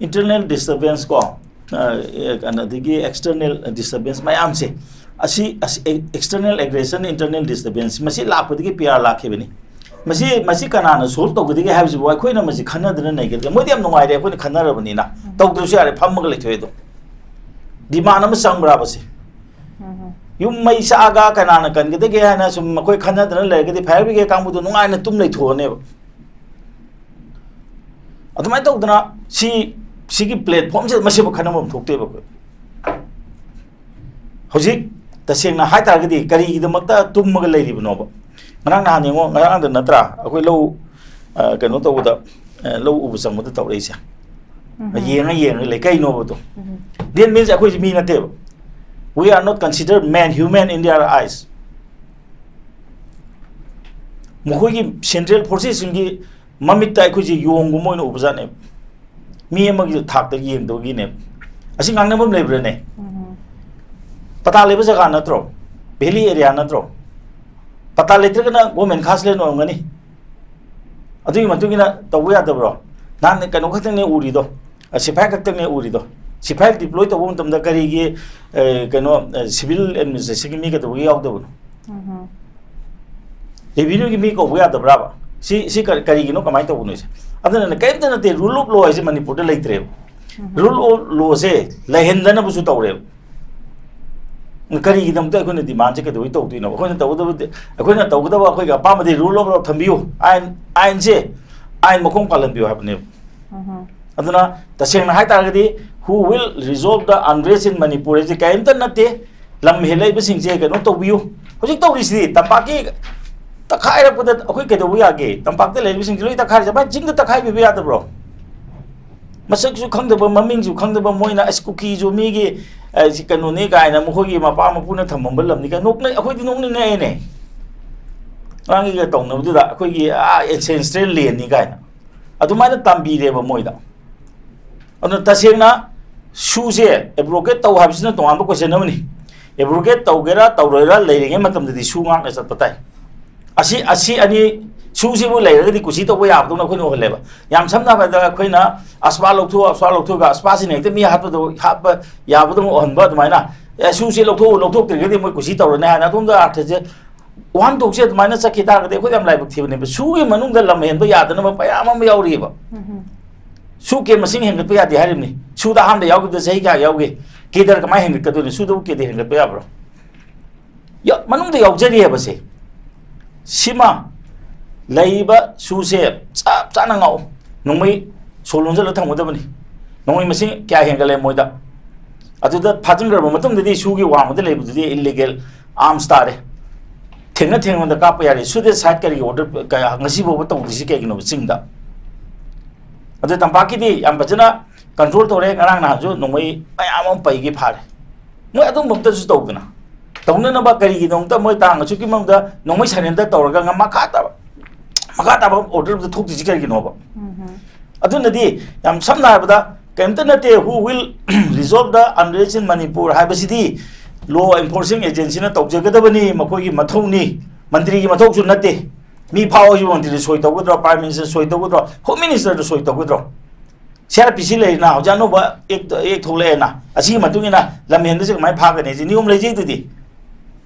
ꯏꯟꯇꯔꯅꯦꯜ ꯗꯤꯁꯇꯔꯕꯦꯟꯁ ꯀꯣ, ꯑ, ꯑꯦ, ꯀꯩꯅꯣ, ꯑꯗꯒꯤ ꯑꯦꯛꯁꯇꯔꯅꯦꯜ ꯗꯤꯁꯇꯔꯕꯦꯟꯁ ꯃꯌꯥꯝꯁꯦ, ꯑꯁꯤ, ꯑꯁꯤ ꯑꯦ-, ꯑꯦꯛꯁꯇꯔꯅꯦꯜ ꯑꯦꯒ꯭ꯔꯦꯁꯟ, ꯏꯟꯇꯔꯅꯦꯜ ꯗꯤꯁꯇꯔꯕꯦꯟꯁ ꯃꯁꯤ ꯂꯥꯛꯄꯗꯒꯤ ꯄꯤ ꯑꯥꯔ ꯂꯥꯛꯈꯤꯕꯅꯤ꯫ ꯃꯁꯤ, ꯃꯁꯤ ꯀꯅꯥꯅ ꯁꯣꯜꯕ ꯇꯧꯒꯗꯒꯦ ꯍꯥꯏꯕꯁꯤꯕꯨ ꯑꯩꯈꯣꯏꯅ ꯃꯁꯤ ꯈꯟꯅꯗꯅ ꯂꯩꯒꯗ꯭ꯔꯦ? ꯃꯣꯏꯗꯤ ꯌꯥꯝ ꯅꯨꯡꯉꯥꯏꯔꯦ, ꯑꯩꯈꯣꯏꯅ ꯈꯟꯅꯔꯕꯅꯤꯅ꯫ ꯇꯧꯗ꯭ꯔꯁꯨ ꯌꯥꯔꯦ, ꯐꯝꯃꯒ ꯂꯩꯊꯣꯛꯑꯦ ꯑꯗꯨꯝ꯫ ꯗꯤꯃꯥꯟ ꯑꯃ ꯆꯪꯕ꯭ꯔꯥꯕ ꯁꯤ? ꯌꯨꯝ ꯃꯩ ꯆꯥꯛꯑꯒ ꯀꯅꯥꯅ ꯀꯟꯒꯗꯒꯦ ꯍꯥꯏꯅ ꯁꯨꯝ ꯑꯩꯈꯣꯏ ꯈꯟꯅꯗꯅ ꯂꯩꯔꯒꯗꯤ ꯐꯥꯌꯔ ꯕ꯭ꯔꯤꯒꯦꯗ ꯀꯥꯡꯕꯨꯗꯣ ꯅꯨꯡꯉꯥꯏꯅ ꯇꯨꯝ ꯂꯩꯊꯣꯛꯑꯅꯦꯕ꯫ ꯑꯗꯨꯃꯥꯏꯅ ꯇꯧꯗꯅ ꯁꯤ, ꯁꯤꯒꯤ ꯄ꯭ꯂꯦꯠꯐꯣꯝꯁꯤꯗ ꯃꯁꯤꯕꯨ ꯈꯟꯅꯐꯝ ꯊꯣꯛꯇꯦꯕ ꯑꯩꯈꯣꯏ꯫ ꯍꯧꯖꯤꯛ ꯇꯁꯦꯡꯅ ꯍꯥꯏ ꯇꯥꯔꯒꯗꯤ ꯀꯔꯤꯒꯤꯗꯃꯛꯇ ꯇꯨꯝꯃꯒ ꯂꯩꯔꯤꯕꯅꯣꯕ? ꯉꯔꯥꯡ ꯅꯍꯥꯟ ꯌꯦꯡꯉꯣ, ꯉꯔꯥꯡꯗ ꯅꯠꯇ꯭ꯔꯥ ꯑꯩꯈꯣꯏ ꯂꯧ, ꯑ, ꯀꯩꯅꯣ ꯇꯧꯕꯗ, ꯑ, ꯂꯧ ꯎꯕ ꯆꯪꯕꯗ ꯇꯧꯔꯛꯏꯁꯦ꯫ ꯌꯦꯡꯉ ꯌꯦꯡꯉ ꯂꯩ꯫ ꯀꯩꯅꯣꯕꯗꯣ? That means ꯑꯩꯈꯣꯏꯁꯦ ꯃꯤ ꯅꯠꯇꯦꯕ. We are not considered man, human in their eyes. ꯃꯈꯣꯏꯒꯤ ꯁꯦꯟꯇ꯭ꯔꯦꯜ ꯐꯣꯔꯁꯦꯁꯁꯤꯡꯒꯤ ꯃꯃꯤꯠꯇ ꯑꯩꯈꯣꯏꯁꯦ ꯌꯣꯡꯒꯨꯝꯕ ꯑꯣꯏꯅ ꯎꯕꯖꯥꯠꯅꯦꯕ, ꯃꯤ ꯑꯃꯒꯤ ꯊꯥꯛꯇ ꯌꯦꯡꯗꯕꯒꯤꯅꯦꯕ꯫ ꯑꯁꯤ ꯉꯥꯡꯅꯐꯝ ꯂꯩꯕ꯭ꯔꯥꯅꯦ? ꯄꯇꯥ ꯂꯩꯕ ꯖꯒꯥ ꯅꯠꯇ꯭ꯔꯣ? ꯚꯦꯂꯤ ꯑꯦꯔꯤꯌꯥ ꯅꯠꯇ꯭ꯔꯣ? ꯄꯇꯥ ꯂꯩꯇ꯭ꯔꯒꯅ ꯒꯣꯔꯃꯦꯟ ꯈꯥꯁ ꯂꯦꯟ ꯑꯣꯏꯔꯝꯒꯅꯤ꯫ ꯑꯗꯨꯒꯤ ꯃꯇꯨꯡ ꯏꯟꯅ ꯇꯧꯕ ꯌꯥꯗꯕ꯭ꯔꯣ? ꯅꯍꯥꯟ ꯀꯩꯅꯣ ꯈꯛꯇꯪꯅꯦ ꯎꯔꯤꯗꯣ, ꯑ, ꯁꯤꯐꯥꯏ ꯈꯛꯇꯪꯅꯦ ꯎꯔꯤꯗꯣ꯫ ꯁꯤꯐꯥꯏ ꯗꯤꯄ꯭ꯂꯣꯏ ꯇꯧꯕ ꯃꯇꯝꯗ ꯀꯔꯤꯒꯤ, ꯑ, ꯀꯩꯅꯣ, ꯑ, ꯁꯤꯚꯤꯜ ꯑꯦꯗꯃꯤꯅꯤꯁꯇ꯭ꯔꯦꯁꯟꯒꯤ ꯃꯤ ꯀꯩꯗꯧꯕꯒꯤ ꯌꯥꯎꯗꯕꯅꯣ? ꯔꯦꯚꯤꯅ꯭ꯌꯨꯒꯤ ꯃꯤ ꯀꯧꯕ ꯌꯥꯗꯕ꯭ꯔꯥꯕ? ꯁꯤ, ꯁꯤ ꯀꯔꯤ-, ꯀꯔꯤꯒꯤꯅꯣ, ꯀꯃꯥꯏꯅ ꯇꯧꯕꯅꯣ ꯁꯦ? ꯑꯗꯨꯅꯅꯦ, ꯀꯔꯤꯝꯇ ꯅꯠꯇꯦ, ꯔꯨꯜ ꯑꯣꯐ ꯂꯣ ꯍꯥꯏꯁꯦ ꯃꯅꯤꯄꯨꯔꯗ ꯂꯩꯇ꯭ꯔꯦꯕ꯫ ꯔꯨꯜ ꯑꯣꯐ ꯂꯣꯁꯦ ꯂꯩꯍꯟꯗꯅꯕꯁꯨ ꯇꯧꯔꯦꯕ꯫ ꯀꯔꯤꯒꯤꯗꯃꯛꯇ ꯑꯩꯈꯣꯏꯅ ꯗꯤꯃꯥꯟꯁꯦ ꯀꯩꯗꯧꯕꯩ ꯇꯧꯗꯣꯏꯅꯣ? ꯑꯩꯈꯣꯏꯅ ꯇꯧꯒꯗꯕꯗꯤ, ꯑꯩꯈꯣꯏꯅ ꯇꯧꯒꯗꯕ, ꯑꯩꯈꯣꯏꯒꯤ ꯑꯄꯥꯝꯕꯗꯤ ꯔꯨꯜ ꯑꯣꯐ ꯂꯣ ꯊꯝꯕꯤꯌꯨ, ꯑꯥꯏꯟ, ꯑꯥꯏꯟꯁꯦ, ꯑꯥꯏꯟ ꯃꯈꯣꯡ ꯄꯥꯜꯍꯟꯕꯤꯌꯨ ꯍꯥꯏꯕꯅꯦꯕ꯫ ꯑꯗꯨꯅ ꯇꯁꯦꯡꯅ ꯍꯥꯏ ꯇꯥꯔꯒꯗꯤ, who will resolve the unrest in Manipur ꯍꯥꯏꯁꯦ ꯀꯔꯤꯝꯇ ꯅꯠꯇꯦ꯫ ꯂꯝ ꯍꯦꯜꯂꯛꯏꯕꯁꯤꯡꯁꯦ ꯀꯩꯅꯣ ꯇꯧꯕꯤꯌꯨ꯫ ꯍꯧꯖꯤꯛ ꯇꯧꯔꯤꯁꯤꯗꯤ ꯇꯝꯄꯥꯛꯀꯤ ꯇꯛꯈꯥꯏꯔꯛꯄꯗ ꯑꯩꯈꯣꯏ ꯀꯩꯗꯧꯕ ꯌꯥꯒꯦ? ꯇꯝꯄꯥꯛꯇ ꯂꯩꯔꯤꯕꯁꯤꯡꯁꯦ ꯂꯣꯏ ꯇꯛꯈꯥꯏꯔꯤꯁꯦ, ꯃꯥꯏ ꯆꯤꯡꯗ ꯇꯛꯈꯥꯏꯕꯤꯕ ꯌꯥꯗꯕ꯭ꯔꯣ? ꯃꯁꯛꯁꯨ ꯈꯪꯗꯕ, ꯃꯃꯤꯡꯁꯨ ꯈꯪꯗꯕ, ꯃꯣꯏꯅ "ꯑꯁ, ꯀꯨꯀꯤꯁꯨ ꯃꯤꯒꯤ, ꯑ, ꯁꯤ ꯀꯩꯅꯣꯅꯤ" ꯀꯥꯏꯅ ꯃꯈꯣꯏꯒꯤ ꯃꯄꯥ ꯃꯄꯨꯅ ꯊꯝꯃꯝꯕ ꯂꯝꯅꯤ ꯀꯥꯏꯅ ꯅꯣꯛꯅꯩ꯫ ꯑꯩꯈꯣꯏꯗꯤ ꯅꯣꯛꯅꯤꯡꯉꯛꯑꯦꯅꯦ꯫ ꯑꯉꯥꯡꯒꯤꯒ ꯇꯧꯅꯕꯗꯨꯗ ꯑꯩꯈꯣꯏꯒꯤ, ꯑꯥ, ꯑꯦꯟꯁꯦꯟꯁꯇ꯭ꯔꯦꯜ ꯂꯦꯟꯅꯤ ꯀꯥꯏꯅ ꯑꯗꯨꯃꯥꯏꯅ ꯇꯝꯕꯤꯔꯦꯕ ꯃꯣꯏꯗ꯫ ꯑꯗꯨꯅ ꯇꯁꯦꯡꯅ ꯁꯨꯁꯦ ꯑꯦꯕ꯭ꯔꯣꯒꯦꯠ ꯇꯧ ꯍꯥꯏꯕꯁꯤꯅ ꯇꯣꯉꯥꯟꯕ ꯀꯣꯏꯁꯟ ꯑꯃꯅꯤ꯫ ꯑꯦꯕ꯭ꯔꯣꯒꯦꯠ ꯇꯧꯒꯦꯔꯥ ꯇꯧꯔꯣꯏꯔꯥ ꯂꯩꯔꯤꯉꯩ ꯃꯇꯝꯗꯗꯤ ꯁꯨ ꯉꯥꯛꯅ ꯆꯠꯄ ꯇꯥꯏ꯫ ꯑꯁꯤ, ꯑꯁꯤ ꯑꯅꯤ, ꯁꯨꯁꯤꯕꯨ ꯂꯩꯔꯒꯗꯤ ꯀꯨꯁꯤ ꯇꯧꯕ ꯌꯥꯕꯗꯧꯅ ꯑꯩꯈꯣꯏꯅ ꯎꯍꯜꯂꯦꯕ꯫ ꯌꯥꯝ ꯁꯝꯅ ꯍꯥꯏꯔꯕꯗ ꯑꯩꯈꯣꯏꯅ ꯑꯁꯄꯥ ꯂꯧꯊꯣꯛ, ꯑꯁꯄꯥ ꯂꯧꯊꯣꯛꯑꯒ ꯑꯁꯄꯥꯁꯤꯅ ꯍꯦꯛꯇ ꯃꯤ ꯍꯥꯠꯄꯗ, ꯍꯥꯠꯄ ꯌꯥꯕꯗꯧꯅ ꯎꯍꯟꯕ ꯑꯗꯨꯃꯥꯏꯅ, "ꯑꯦ, ꯁꯨꯁꯤ ꯂꯧꯊꯣꯛꯎ, ꯂꯧꯊꯣꯛꯇ꯭ꯔꯒꯗꯤ ꯃꯣꯏ ꯀꯨꯁꯤ ꯇꯧꯔꯅꯤ" ꯍꯥꯏꯅ ꯑꯗꯣꯝꯗ ꯑꯥꯔꯊꯁꯦ ꯋꯥꯍꯟꯊꯣꯛꯁꯦ ꯑꯗꯨꯃꯥꯏꯅ ꯆꯠꯈꯤ ꯇꯥꯔꯒꯗꯤ ꯑꯩꯈꯣꯏꯗ ꯌꯥꯝ ꯂꯥꯏꯕꯛ ꯊꯤꯕꯅꯦꯕ꯫ ꯁꯨꯒꯤ ꯃꯅꯨꯡꯗ ꯂꯝ ꯍꯦꯟꯕ ꯌꯥꯗꯅꯕ ꯃꯌꯥꯝ ꯑꯃ ꯌꯥꯎꯔꯤꯑꯕ꯫ ꯁꯨ ꯀꯦ ꯃꯁꯤꯡ ꯍꯦꯟꯒꯠꯄ ꯌꯥꯗꯦ ꯍꯥꯏꯔꯤꯕꯅꯤ꯫ ꯁꯨꯗ ꯑꯍꯥꯟꯕ ꯌꯥꯎꯈꯤꯕꯗ ꯆꯍꯤ ꯀꯌꯥ ꯌꯥꯎꯒꯦ? ꯀꯦꯗꯔ ꯀꯃꯥꯏꯅ ꯍꯦꯟꯒꯠꯀꯗꯣꯏꯅꯣ? ꯁꯨꯗꯕꯨ ꯀꯦꯗꯔ ꯍꯦꯟꯒꯠꯄ ꯌꯥꯕ꯭ꯔꯣ? ꯌꯥ-, ꯃꯅꯨꯡꯗ ꯌꯥꯎꯖꯔꯤꯑꯕꯁꯦ꯫ ꯁꯤꯃ ꯂꯩꯔꯤꯕ ꯁꯨꯁꯦ ꯆꯞ ꯆꯥꯅ ꯉꯥꯛꯎ꯫ ꯅꯣꯡꯃꯩ ꯁꯣ ꯂꯣꯟꯁꯤꯜꯂ ꯊꯝꯒꯗꯕꯅꯤ꯫ ꯅꯣꯡꯃꯩ ꯃꯁꯤꯡ ꯀꯌꯥ ꯍꯦꯟꯒꯠꯂꯦ ꯃꯣꯏꯗ? ꯑꯗꯨꯗ ꯐꯥꯖꯤꯟꯈ꯭ꯔꯕ ꯃꯇꯨꯡꯗꯗꯤ ꯁꯨꯒꯤ ꯋꯥꯡꯃꯗ ꯂꯩꯕꯗꯨꯗꯤ ꯏꯜꯂꯤꯒꯦꯜ ꯑꯥꯔꯝꯁ ꯇꯥꯔꯦ꯫ ꯊꯦꯡꯅ ꯊꯦꯡꯅꯗ ꯀꯥꯞꯄ ꯌꯥꯔꯦ꯫ ꯁꯨꯗꯦ ꯁꯥꯏꯠ ꯀꯔꯤꯒꯤ ꯑꯣꯔꯗꯔ ꯀꯌꯥ ꯉꯁꯤ ꯐꯥꯎꯕ ꯇꯧꯗ꯭ꯔꯤꯁꯤ ꯀꯩꯒꯤꯅꯣꯕ ꯆꯤꯡꯗ? ꯑꯗꯨ ꯇꯝꯄꯥꯛꯀꯤꯗꯤ ꯌꯥꯝ ꯐꯖꯅ ꯀꯟꯇ꯭ꯔꯣꯜ ꯇꯧꯔꯦ꯫ ꯉꯔꯥꯡ ꯅꯍꯥꯟꯁꯨ ꯅꯣꯡꯃꯩ ꯃꯌꯥꯝ ꯑꯃ ꯄꯩꯒꯤ ꯐꯥꯔꯦ꯫ ꯃꯣꯏ ꯑꯗꯨꯝꯕ ꯑꯝꯇꯁꯨ ꯇꯧꯗꯅ, ꯇꯧꯅꯅꯕ ꯀꯔꯤꯒꯤꯅꯣ ꯑꯝꯇ ꯃꯣꯏ ꯇꯥꯡ ꯑꯁꯨꯛꯀꯤ ꯃꯅꯨꯡꯗ ꯅꯣꯡꯃꯩ ꯁꯔꯦꯟꯗꯔ ꯇꯧꯔꯒ ꯉꯝ-, ꯃꯈꯥ ꯇꯥꯕ, ꯃꯈꯥ ꯇꯥꯕ ꯑꯣꯔꯗꯔ ꯑꯝꯇ ꯊꯣꯛꯇ꯭ꯔꯤꯁꯤ ꯀꯔꯤꯒꯤꯅꯣꯕ? ꯑꯗꯨꯅꯗꯤ ꯌꯥꯝ ꯁꯝꯅ ꯍꯥꯏꯔꯕꯗ, ꯀꯔꯤꯝꯇ ꯅꯠꯇꯦ, "Who will resolve the unrest in Manipur?" ꯍꯥꯏꯕꯁꯤꯗꯤ ꯂꯣ ꯑꯦꯟꯐꯣꯔꯁꯤꯡ ꯑꯦꯖꯦꯟꯁꯤꯅ ꯇꯧꯖꯒꯗꯕꯅꯤ, ꯃꯈꯣꯏꯒꯤ ꯃꯊꯧꯅꯤ, ꯃꯟꯇ꯭ꯔꯤꯒꯤ ꯃꯊꯧꯁꯨ ꯅꯠꯇꯦ꯫ ꯃꯤ ꯐꯥꯎ ꯍꯥꯏꯁꯤꯕꯨ ꯃꯟꯇ꯭ꯔꯤꯗ ꯁꯣꯏ ꯇꯧꯒꯗ꯭ꯔꯣ, ꯄ꯭ꯔꯥꯏꯝ ꯃꯤꯅꯤꯁꯇꯔ ꯁꯣꯏ ꯇꯧꯒꯗ꯭ꯔꯣ, ꯍꯣꯝ ꯃꯤꯅꯤꯁꯇꯔꯗ ꯁꯣꯏ ꯇꯧꯒꯗ꯭ꯔꯣ? ꯁꯤ ꯑꯥꯔ ꯄꯤ ꯁꯤ ꯂꯩꯔꯤꯅ ꯍꯧꯖꯤꯛ ꯑꯅꯧꯕ ꯑꯦꯛ, ꯑꯦꯛ ꯊꯣꯛꯂꯛꯑꯦꯅ, ꯑꯁꯤꯒꯤ ꯃꯇꯨꯡ ꯏꯟꯅ ꯂꯝꯍꯦꯟꯕꯁꯦ ꯀꯃꯥꯏꯅ ꯐꯥꯒꯅꯤ? ꯁꯤ ꯅꯤꯌꯣꯝ ꯂꯩꯖꯩꯗꯨꯗꯤ꯫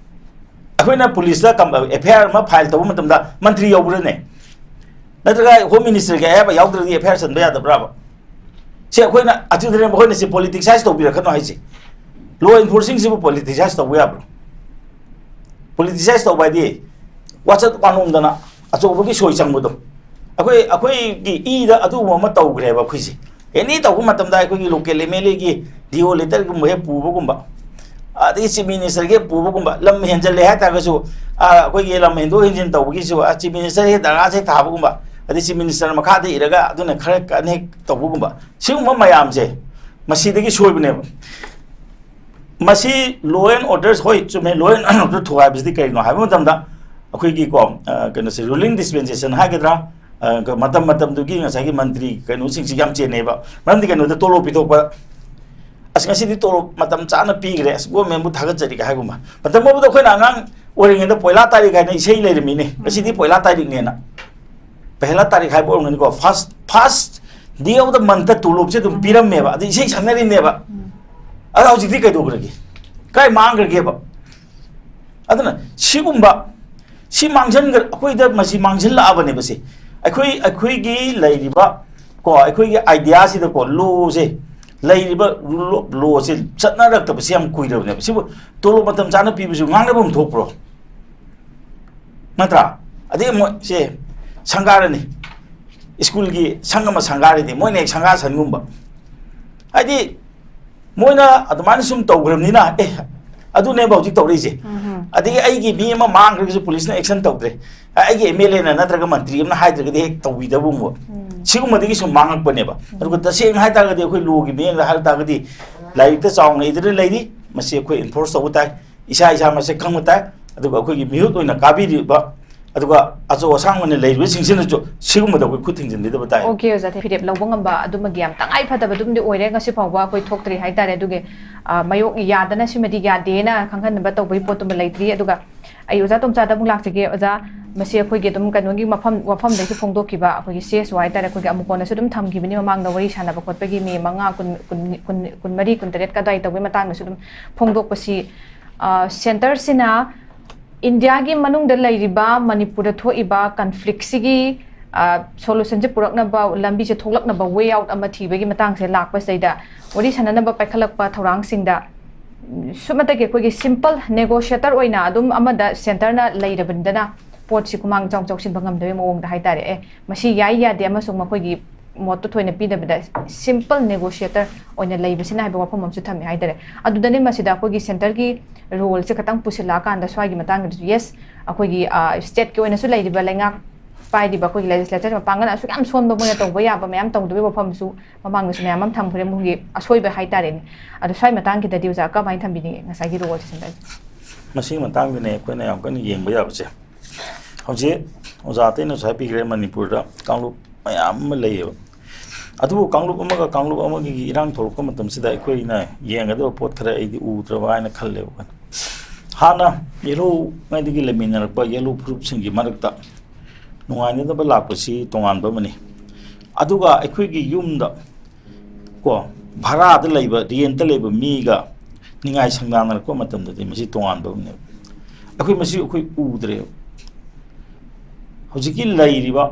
ꯑꯩꯈꯣꯏꯅ ꯄꯨꯂꯤꯁꯇ ꯀꯝ-, ꯑꯦꯐ ꯑꯥꯏ ꯑꯥꯔ ꯑꯃ ꯐꯥꯏꯜ ꯇꯧꯕ ꯃꯇꯝꯗ ꯃꯟꯇ꯭ꯔꯤ ꯌꯧꯕ꯭ꯔꯅꯦ? ꯅꯠꯇ꯭ꯔꯒ ꯍꯣꯝ ꯃꯤꯅꯤꯁꯇꯔꯒꯤ ꯑꯌꯥꯕ ꯌꯥꯎꯗ꯭ꯔꯗꯤ ꯑꯦꯐ ꯑꯥꯏ ꯑꯥꯔ ꯆꯟꯕ ꯌꯥꯗꯕ꯭ꯔꯥꯕ? ꯁꯤ ꯑꯩꯈꯣꯏꯅ, ꯑꯗꯨꯗꯅꯦ ꯃꯈꯣꯏꯅ ꯁꯤ ꯄꯣꯂꯤꯇꯤꯁꯥꯏꯁ ꯇꯧꯕꯤꯔꯛꯀꯅꯣ ꯍꯥꯏꯁꯦ꯫ ꯂꯣ ꯑꯦꯟꯐꯣꯔꯁꯤꯡꯁꯤꯕꯨ ꯄꯣꯂꯤꯇꯤꯁꯥꯏꯁ ꯇꯧꯕꯤꯌꯨ ꯍꯥꯏꯕ꯭ꯔꯣ? ꯄꯣꯂꯤꯇꯤꯁꯥꯏꯁ ꯇꯧꯕ ꯍꯥꯏꯗꯤ ꯋꯥꯆꯠ ꯋꯥꯅꯣꯝꯗꯅ ꯑꯆꯧꯕꯒꯤ ꯁꯣꯏ ꯆꯪꯕꯗꯣ꯫ ꯑꯩꯈꯣꯏ, ꯑꯩꯈꯣꯏꯒꯤ ꯏꯗ ꯑꯗꯨꯒꯨꯝꯕ ꯑꯃ ꯇꯧꯈ꯭ꯔꯦꯕ ꯑꯩꯈꯣꯏꯁꯦ꯫ ꯑꯦꯅꯤ ꯇꯧꯕ ꯃꯇꯝꯗ ꯑꯩꯈꯣꯏꯒꯤ ꯂꯣꯀꯦꯜ ꯑꯦꯝ ꯑꯦꯜ ꯑꯦꯒꯤ ꯗꯤ ꯑꯣ ꯂꯦꯇꯔꯒꯨꯝꯕ ꯍꯦꯛ ꯄꯨꯕꯒꯨꯝꯕ, ꯑꯗꯒꯤ ꯆꯤꯐ ꯃꯤꯅꯤꯁꯇꯔꯒꯤ ꯍꯦꯛ ꯄꯨꯕꯒꯨꯝꯕ, ꯂꯝ ꯍꯦꯟꯖꯜꯂꯦ ꯍꯥꯏ ꯇꯥꯔꯒꯁꯨ, ꯑ, ꯑꯩꯈꯣꯏꯒꯤ ꯂꯝ ꯍꯦꯟꯗꯣꯛ ꯍꯦꯟꯖꯤꯟ ꯇꯧꯕꯒꯤꯁꯨ, ꯑ, ꯆꯤꯐ ꯃꯤꯅꯤꯁꯇꯔ ꯍꯦꯛ ꯗꯔꯈꯥꯁ ꯍꯦꯛ ꯊꯥꯕꯒꯨꯝꯕ, ꯑꯗꯩ ꯆꯤꯐ ꯃꯤꯅꯤꯁꯇꯔ ꯃꯈꯥꯗ ꯏꯔꯒ ꯑꯗꯨꯅ ꯈꯔ ꯀꯟꯅ ꯍꯦꯛ ꯇꯧꯕꯒꯨꯝꯕ, ꯁꯤꯒꯨꯝꯕ ꯃꯌꯥꯝꯁꯦ ꯃꯁꯤꯗꯒꯤ ꯁꯣꯏꯕꯅꯦꯕ꯫ ꯃꯁꯤ ꯂꯣ ꯑꯦꯟ ꯑꯣꯔꯗꯔ, ꯍꯣꯏ, ꯆꯨꯝꯃꯦ, ꯂꯣ ꯑꯦꯟ ꯑꯣꯔꯗꯔ ꯊꯨꯒꯥꯏꯕꯁꯤꯗꯤ ꯀꯔꯤꯅꯣ ꯍꯥꯏꯕ ꯃꯇꯝꯗ, ꯑꯩꯈꯣꯏꯒꯤꯀꯣ, ꯑ, ꯀꯩꯅꯣꯁꯦ, ꯔꯨꯂꯤꯡ ꯗꯤꯁꯄꯦꯟꯁꯦꯁꯟ ꯍꯥꯏꯒꯗ꯭ꯔꯥ, ꯑ, ꯃꯇꯝ ꯃꯇꯝꯗꯨꯒꯤ ꯉꯁꯥꯏꯒꯤ ꯃꯟꯇ꯭ꯔꯤ ꯀꯩꯅꯣꯁꯤꯡꯁꯤ ꯌꯥꯝ ꯆꯦꯟꯅꯩꯕ꯫ ꯃꯔꯝꯗꯤ ꯀꯩꯅꯣꯗ ꯇꯣꯂꯣꯞ ꯄꯤꯊꯣꯛꯄ, "ꯑꯁ, ꯉꯁꯤꯗꯤ ꯇꯣꯂꯣꯞ ꯃꯇꯝ ꯆꯥꯅ ꯄꯤꯈ꯭ꯔꯦ, ꯑꯁ, ꯒꯣꯔꯃꯦꯟꯕꯨ ꯊꯥꯒꯠꯆꯔꯤꯒ" ꯍꯥꯏꯒꯨꯝꯕ꯫ ꯃꯇꯝ ꯑꯃꯗ ꯑꯩꯈꯣꯏꯅ ꯑꯉꯥꯡ ꯑꯣꯏꯔꯤꯉꯩꯗ ꯄꯣꯏꯂꯥ ꯇꯥꯔꯤꯛ ꯍꯥꯏꯅ ꯏꯁꯩ ꯂꯩꯔꯝꯃꯤꯅꯦ, "ꯉꯁꯤꯗꯤ ꯄꯣꯏꯂꯥ ꯇꯥꯔꯤꯛꯅꯦꯅ"꯫ ꯄꯍꯦꯂꯥ ꯇꯥꯔꯤꯛ ꯍꯥꯏꯕ ꯑꯣꯏꯔꯝꯒꯅꯤꯀꯣ, first, first day of the month ꯇꯣꯂꯣꯞꯁꯦ ꯑꯗꯨꯝ ꯄꯤꯔꯝꯃꯦꯕ, ꯑꯗꯩ ꯏꯁꯩ ꯁꯛꯅꯔꯤꯅꯦꯕ꯫ ꯑꯗ ꯍꯧꯖꯤꯛꯇꯤ ꯀꯩꯗꯧꯈ꯭ꯔꯒꯦ? ꯀꯥꯏ ꯃꯥꯡꯈ꯭ꯔꯒꯦꯕ? ꯑꯗꯨꯅ ꯁꯤꯒꯨꯝꯕ, ꯁꯤ ꯃꯥꯡꯁꯤꯟꯈ꯭ꯔ-, ꯑꯩꯈꯣꯏꯗ ꯃꯁꯤ ꯃꯥꯡꯁꯤꯜꯂꯛꯑꯕꯅꯦꯕ꯫ ꯁꯤ ꯑꯩꯈꯣꯏ, ꯑꯩꯈꯣꯏꯒꯤ ꯂꯩꯔꯤꯕ, ꯀꯣ, ꯑꯩꯈꯣꯏꯒꯤ ꯑꯥꯏꯗꯤꯌꯥꯁꯤꯗꯀꯣ, ꯂꯣꯁꯦ, ꯂꯩꯔꯤꯕ ꯔꯨꯜ ꯑꯣꯐ ꯂꯣꯁꯦ ꯆꯠꯅꯔꯛꯇꯕꯁꯦ ꯌꯥꯝ ꯀꯨꯏꯔꯕꯅꯦꯕ꯫ ꯁꯤꯕꯨ ꯇꯣꯂꯣꯞ ꯃꯇꯝ ꯆꯥꯅ ꯄꯤꯕꯁꯨ ꯉꯥꯡꯅꯐꯝ ꯊꯣꯛꯄ꯭ꯔꯣ? ꯅꯠꯇ꯭ꯔꯥ? ꯑꯗꯩ ꯃꯣꯏ ꯁꯦ ꯁꯪꯒꯥꯔꯅꯤ, ꯁ꯭ꯀꯨꯜꯒꯤ ꯁꯪ ꯑꯃ ꯁꯪꯒꯥꯔꯗꯤ ꯃꯣꯏꯅ ꯍꯦꯛ ꯁꯪꯒꯥꯁꯟꯒꯨꯝꯕ꯫ ꯍꯥꯏꯗꯤ ꯃꯣꯏꯅ ꯑꯗꯨꯃꯥꯏꯅ ꯁꯨꯝ ꯇꯧꯈ꯭ꯔꯕꯅꯤꯅ, ꯑꯦ, ꯑꯗꯨꯅꯦꯕ ꯍꯧꯖꯤꯛ ꯇꯧꯔꯛꯏꯁꯦ꯫ ꯑꯗꯒꯤ ꯑꯩꯒꯤ ꯃꯤ ꯑꯃ ꯃꯥꯡꯈ꯭ꯔꯒꯁꯨ ꯄꯨꯂꯤꯁꯅ action ꯇꯧꯗ꯭ꯔꯦ꯫ ꯑ, ꯑꯩꯒꯤ MLA ꯅ ꯅꯠꯇ꯭ꯔꯒ ꯃꯟꯇ꯭ꯔꯤ ꯑꯃꯅ ꯍꯥꯏꯗ꯭ꯔꯒꯗꯤ ꯍꯦꯛ ꯇꯧꯕꯤꯗꯕꯒꯨꯝꯕ꯫ ꯎꯝ꯫ ꯁꯤꯒꯨꯝꯕꯗꯒꯤ ꯁꯨꯝ ꯃꯥꯡꯉꯛꯄꯅꯦꯕ꯫ ꯎꯝ꯫ ꯑꯗꯨꯒ ꯇꯁꯦꯡꯅ ꯍꯥꯏ ꯇꯥꯔꯒꯗꯤ ꯑꯩꯈꯣꯏ law ꯒꯤ ꯃꯤꯠꯌꯦꯡꯗ ꯍꯥꯏꯕ ꯇꯥꯔꯒꯗꯤ ꯂꯥꯏꯔꯤꯛꯇ ꯆꯥꯎꯅ ꯏꯗꯨꯅ ꯂꯩꯔꯤ, ꯃꯁꯤ ꯑꯩꯈꯣꯏ enforce ꯇꯧꯕ ꯇꯥꯏ, ꯏꯁꯥ ꯏꯁꯥ ꯃꯁꯦ ꯈꯪꯕ ꯇꯥꯏ꯫ ꯑꯗꯨꯒ ꯑꯩꯈꯣꯏꯒꯤ ꯃꯤꯍꯨꯠ ꯑꯣꯏꯅ ꯀꯥꯕꯤꯔꯤꯕ, ꯑꯗꯨꯒ ꯑꯆꯧ ꯑꯁꯥꯡ ꯑꯣꯏꯅ ꯂꯩꯔꯤꯕꯁꯤꯡꯁꯤꯅꯁꯨ ꯁꯤꯒꯨꯝꯕꯗ ꯑꯩꯈꯣꯏ ꯈꯨꯠ ꯊꯤꯡꯖꯤꯟꯕꯤꯗꯕ ꯇꯥꯏ꯫ OK ꯑꯣꯖꯥ, ꯐꯤꯔꯦꯞ ꯂꯧꯕ ꯉꯝꯕ ꯑꯗꯨꯃꯒꯤ ꯌꯥꯝ ꯇꯉꯥꯏ ꯐꯗꯕꯗꯨꯝꯗꯤ ꯑꯣꯏꯔꯦ꯫ ꯉꯁꯤ ꯐꯥꯎꯕ ꯑꯩꯈꯣꯏ ꯊꯣꯛꯇ꯭ꯔꯤ ꯍꯥꯏꯇꯥꯔꯦ꯫ ꯑꯗꯨꯒꯤ, ꯑ, ꯃꯥꯌꯣꯛ ꯌꯥꯗꯅ ꯁꯤꯃꯗꯤ ꯌꯥꯗꯦꯅ ꯈꯪꯍꯟꯅꯕ ꯇꯧꯕꯒꯤ ꯄꯣꯠꯇꯨꯃ ꯂꯩꯇ꯭ꯔꯤ꯫ ꯑꯗꯨꯒ ꯑꯩ ꯑꯣꯖꯥ ꯇꯣꯝꯆꯥꯗ ꯑꯃꯨꯛ ꯂꯥꯛꯆꯒꯦ꯫ ꯑꯣꯖꯥ, ꯃꯁꯤ ꯑꯩꯈꯣꯏꯒꯤ ꯑꯗꯨꯝ ꯀꯩꯅꯣꯒꯤ ꯃꯐꯝ, ꯋꯥꯐꯝꯗꯒꯤ ꯐꯣꯡꯗꯣꯛꯈꯤꯕ ꯑꯩꯈꯣꯏꯒꯤ CSO ꯍꯥꯏꯇꯥꯔꯦ, ꯑꯩꯈꯣꯏꯒꯤ ꯑꯃꯨꯀꯣꯟꯅꯁꯨ ꯑꯗꯨꯝ ꯊꯝꯈꯤꯕꯅꯤ ꯃꯃꯥꯡꯗ ꯋꯥꯔꯤ ꯁꯥꯟꯅꯕ ꯈꯣꯠꯄꯒꯤ ꯃꯦ ꯃꯉꯥ, ꯀꯨꯟ, ꯀꯨꯟ, ꯀꯨꯟ, ꯀꯨꯟꯃꯔꯤ, ꯀꯨꯟꯇꯔꯦꯠ ꯀꯗꯥꯏ ꯇꯧꯕꯒꯤ ꯃꯇꯥꯡꯗꯁꯨ ꯑꯗꯨꯝ ꯐꯣꯡꯗꯣꯛꯄꯁꯤ, ꯑ, centre ꯁꯤꯅ ꯏꯟꯗꯤꯌꯥꯒꯤ ꯃꯅꯨꯡꯗ ꯂꯩꯔꯤꯕ ꯃꯅꯤꯄꯨꯔꯗ ꯊꯣꯛꯏꯕ conflict ꯁꯤꯒꯤ, ꯑ, solution ꯁꯦ ꯄꯨꯔꯛꯅꯕ, ꯂꯝꯕꯤꯁꯦ ꯊꯣꯛꯂꯛꯅꯕ way out ꯑꯃ ꯊꯤꯕꯒꯤ ꯃꯇꯥꯡꯁꯦ ꯂꯥꯛꯄꯁꯤꯗꯩꯗ ꯋꯥꯔꯤ ꯁꯥꯟꯅꯅꯕ ꯄꯥꯏꯈꯠꯂꯛꯄ ꯊꯧꯔꯥꯡꯁꯤꯡꯗ, ꯎꯝ, ꯁꯨꯞꯅꯇꯒꯤ ꯑꯩꯈꯣꯏꯒꯤ simple negotiator ꯑꯣꯏꯅ ꯑꯗꯨꯝ ꯑꯃꯗ centre ꯅ ꯂꯩꯔꯕꯅꯤꯗꯅ ꯄꯣꯠꯁꯤ ꯈꯨꯃꯥꯡ ꯆꯥꯎ ꯆꯥꯎꯁꯤꯟꯕ ꯉꯝꯗꯕꯒꯤ ꯃꯑꯣꯡꯗ ꯍꯥꯏꯇꯥꯔꯦ꯫ ꯑꯦ, ꯃꯁꯤ ꯌꯥꯏ ꯌꯥꯗꯦ ꯑꯃꯁꯨꯡ ꯃꯈꯣꯏꯒꯤ ꯃꯣꯠꯇꯣ ꯊꯣꯏꯅ ꯄꯤꯗꯕꯤꯗ simple negotiator ꯑꯣꯏꯅ ꯂꯩꯕꯁꯤꯅ ꯍꯥꯏꯕ ꯋꯥꯐꯝ ꯑꯃꯁꯨ ꯊꯝꯃꯦ ꯍꯥꯏꯇꯥꯔꯦ꯫ ꯑꯗꯨꯗꯅꯦ ꯃꯁꯤꯗ ꯑꯩꯈꯣꯏꯒꯤ centre ꯒꯤ role ꯁꯦ ꯈꯇꯪ ꯄꯨꯁꯤꯜꯂꯛꯑꯀꯥꯟꯗ ꯁ꯭ꯋꯥꯏꯒꯤ ꯃꯇꯥꯡꯗꯁꯨ, yes, ꯑꯩꯈꯣꯏꯒꯤ, ꯑ, state ꯀꯤ ꯑꯣꯏꯅꯁꯨ ꯂꯩꯔꯤꯕ ꯂꯩꯉꯥꯛ ꯄꯥꯏꯔꯤꯕ ꯑꯩꯈꯣꯏꯒꯤ legislature ꯃꯄꯥꯡꯒꯜ ꯑꯁꯨꯛ ꯌꯥꯝ ꯁꯣꯟꯕ ꯃꯣꯏꯅ ꯇꯧꯕ ꯌꯥꯕ ꯃꯌꯥꯝ ꯇꯧꯗꯕꯒꯤ ꯋꯥꯐꯝꯁꯨ ꯃꯃꯥꯡꯗꯁꯨ ꯃꯌꯥꯝ ꯑꯃ ꯊꯝꯈ꯭ꯔꯦ, ꯃꯣꯏꯒꯤ ꯑꯁꯣꯏꯕ ꯍꯥꯏꯇꯥꯔꯦꯅꯦ꯫ ꯑꯗꯣ ꯁ꯭ꯋꯥꯏ ꯃꯇꯥꯡꯒꯤꯗꯗꯤ ꯑꯣꯖꯥ ꯀꯃꯥꯏꯅ ꯊꯝꯕꯤꯅꯤꯡꯉꯤ ꯉꯁꯥꯏꯒꯤ role ꯁꯦ centre ꯒꯤ? ꯃꯁꯤꯒꯤ ꯃꯇꯥꯡꯗꯅꯦ ꯑꯩꯈꯣꯏꯅ ꯌꯥꯝ ꯀꯟꯅ ꯌꯦꯡꯕ ꯌꯥꯕꯁꯦ꯫ ꯍꯧꯖꯤꯛ ꯑꯣꯖꯥ ꯑꯇꯩꯅꯁꯨ ꯍꯥꯏꯕꯤꯈ꯭ꯔꯦ, ꯃꯅꯤꯄꯨꯔꯗ ꯀꯥꯡꯂꯨꯞ ꯃꯌꯥꯝ ꯑꯃ ꯂꯩꯌꯦꯕ꯫ ꯑꯗꯨꯕꯨ ꯀꯥꯡꯂꯨꯞ ꯑꯃꯒ ꯀꯥꯡꯂꯨꯞ ꯑꯃꯒꯤ ꯏꯔꯥꯡ ꯊꯣꯛꯂꯛꯄ ꯃꯇꯝꯁꯤꯗ ꯑꯩꯈꯣꯏꯅ ꯌꯦꯡꯒꯗꯕ ꯄꯣꯠ ꯈꯔ ꯑꯩꯗꯤ ꯎꯗ꯭ꯔꯕ ꯍꯥꯏꯅ ꯈꯜꯂꯦꯕ꯫ ꯍꯥꯟꯅ ꯌꯦꯜꯍꯧꯉꯩꯗꯒꯤ ꯂꯩꯃꯤꯟꯅꯔꯛꯄ ꯌꯦꯜꯍꯧ ꯐꯨꯔꯨꯞꯁꯤꯡꯒꯤ ꯃꯔꯛꯇ ꯅꯨꯡꯉꯥꯏꯅꯗꯕ ꯂꯥꯛꯄꯁꯤ ꯇꯣꯉꯥꯟꯕ ꯑꯃꯅꯤ꯫ ꯑꯗꯨꯒ ꯑꯩꯈꯣꯏꯒꯤ ꯌꯨꯝꯗ ꯀꯣ, ꯚꯔꯥꯗ ꯂꯩꯕ, rent ꯇ ꯂꯩꯕ ꯃꯤꯒ ꯅꯤꯡꯉꯥꯏ ꯁꯪꯗꯥꯅꯔꯛꯄ ꯃꯇꯝꯗꯗꯤ ꯃꯁꯤ ꯇꯣꯉꯥꯟꯕ ꯑꯃꯅꯦꯕ꯫ ꯑꯩꯈꯣꯏ ꯃꯁꯤ ꯑꯩꯈꯣꯏ ꯎꯗ꯭ꯔꯦꯕ꯫ ꯍꯧꯖꯤꯛꯀꯤ ꯂꯩꯔꯤꯕ,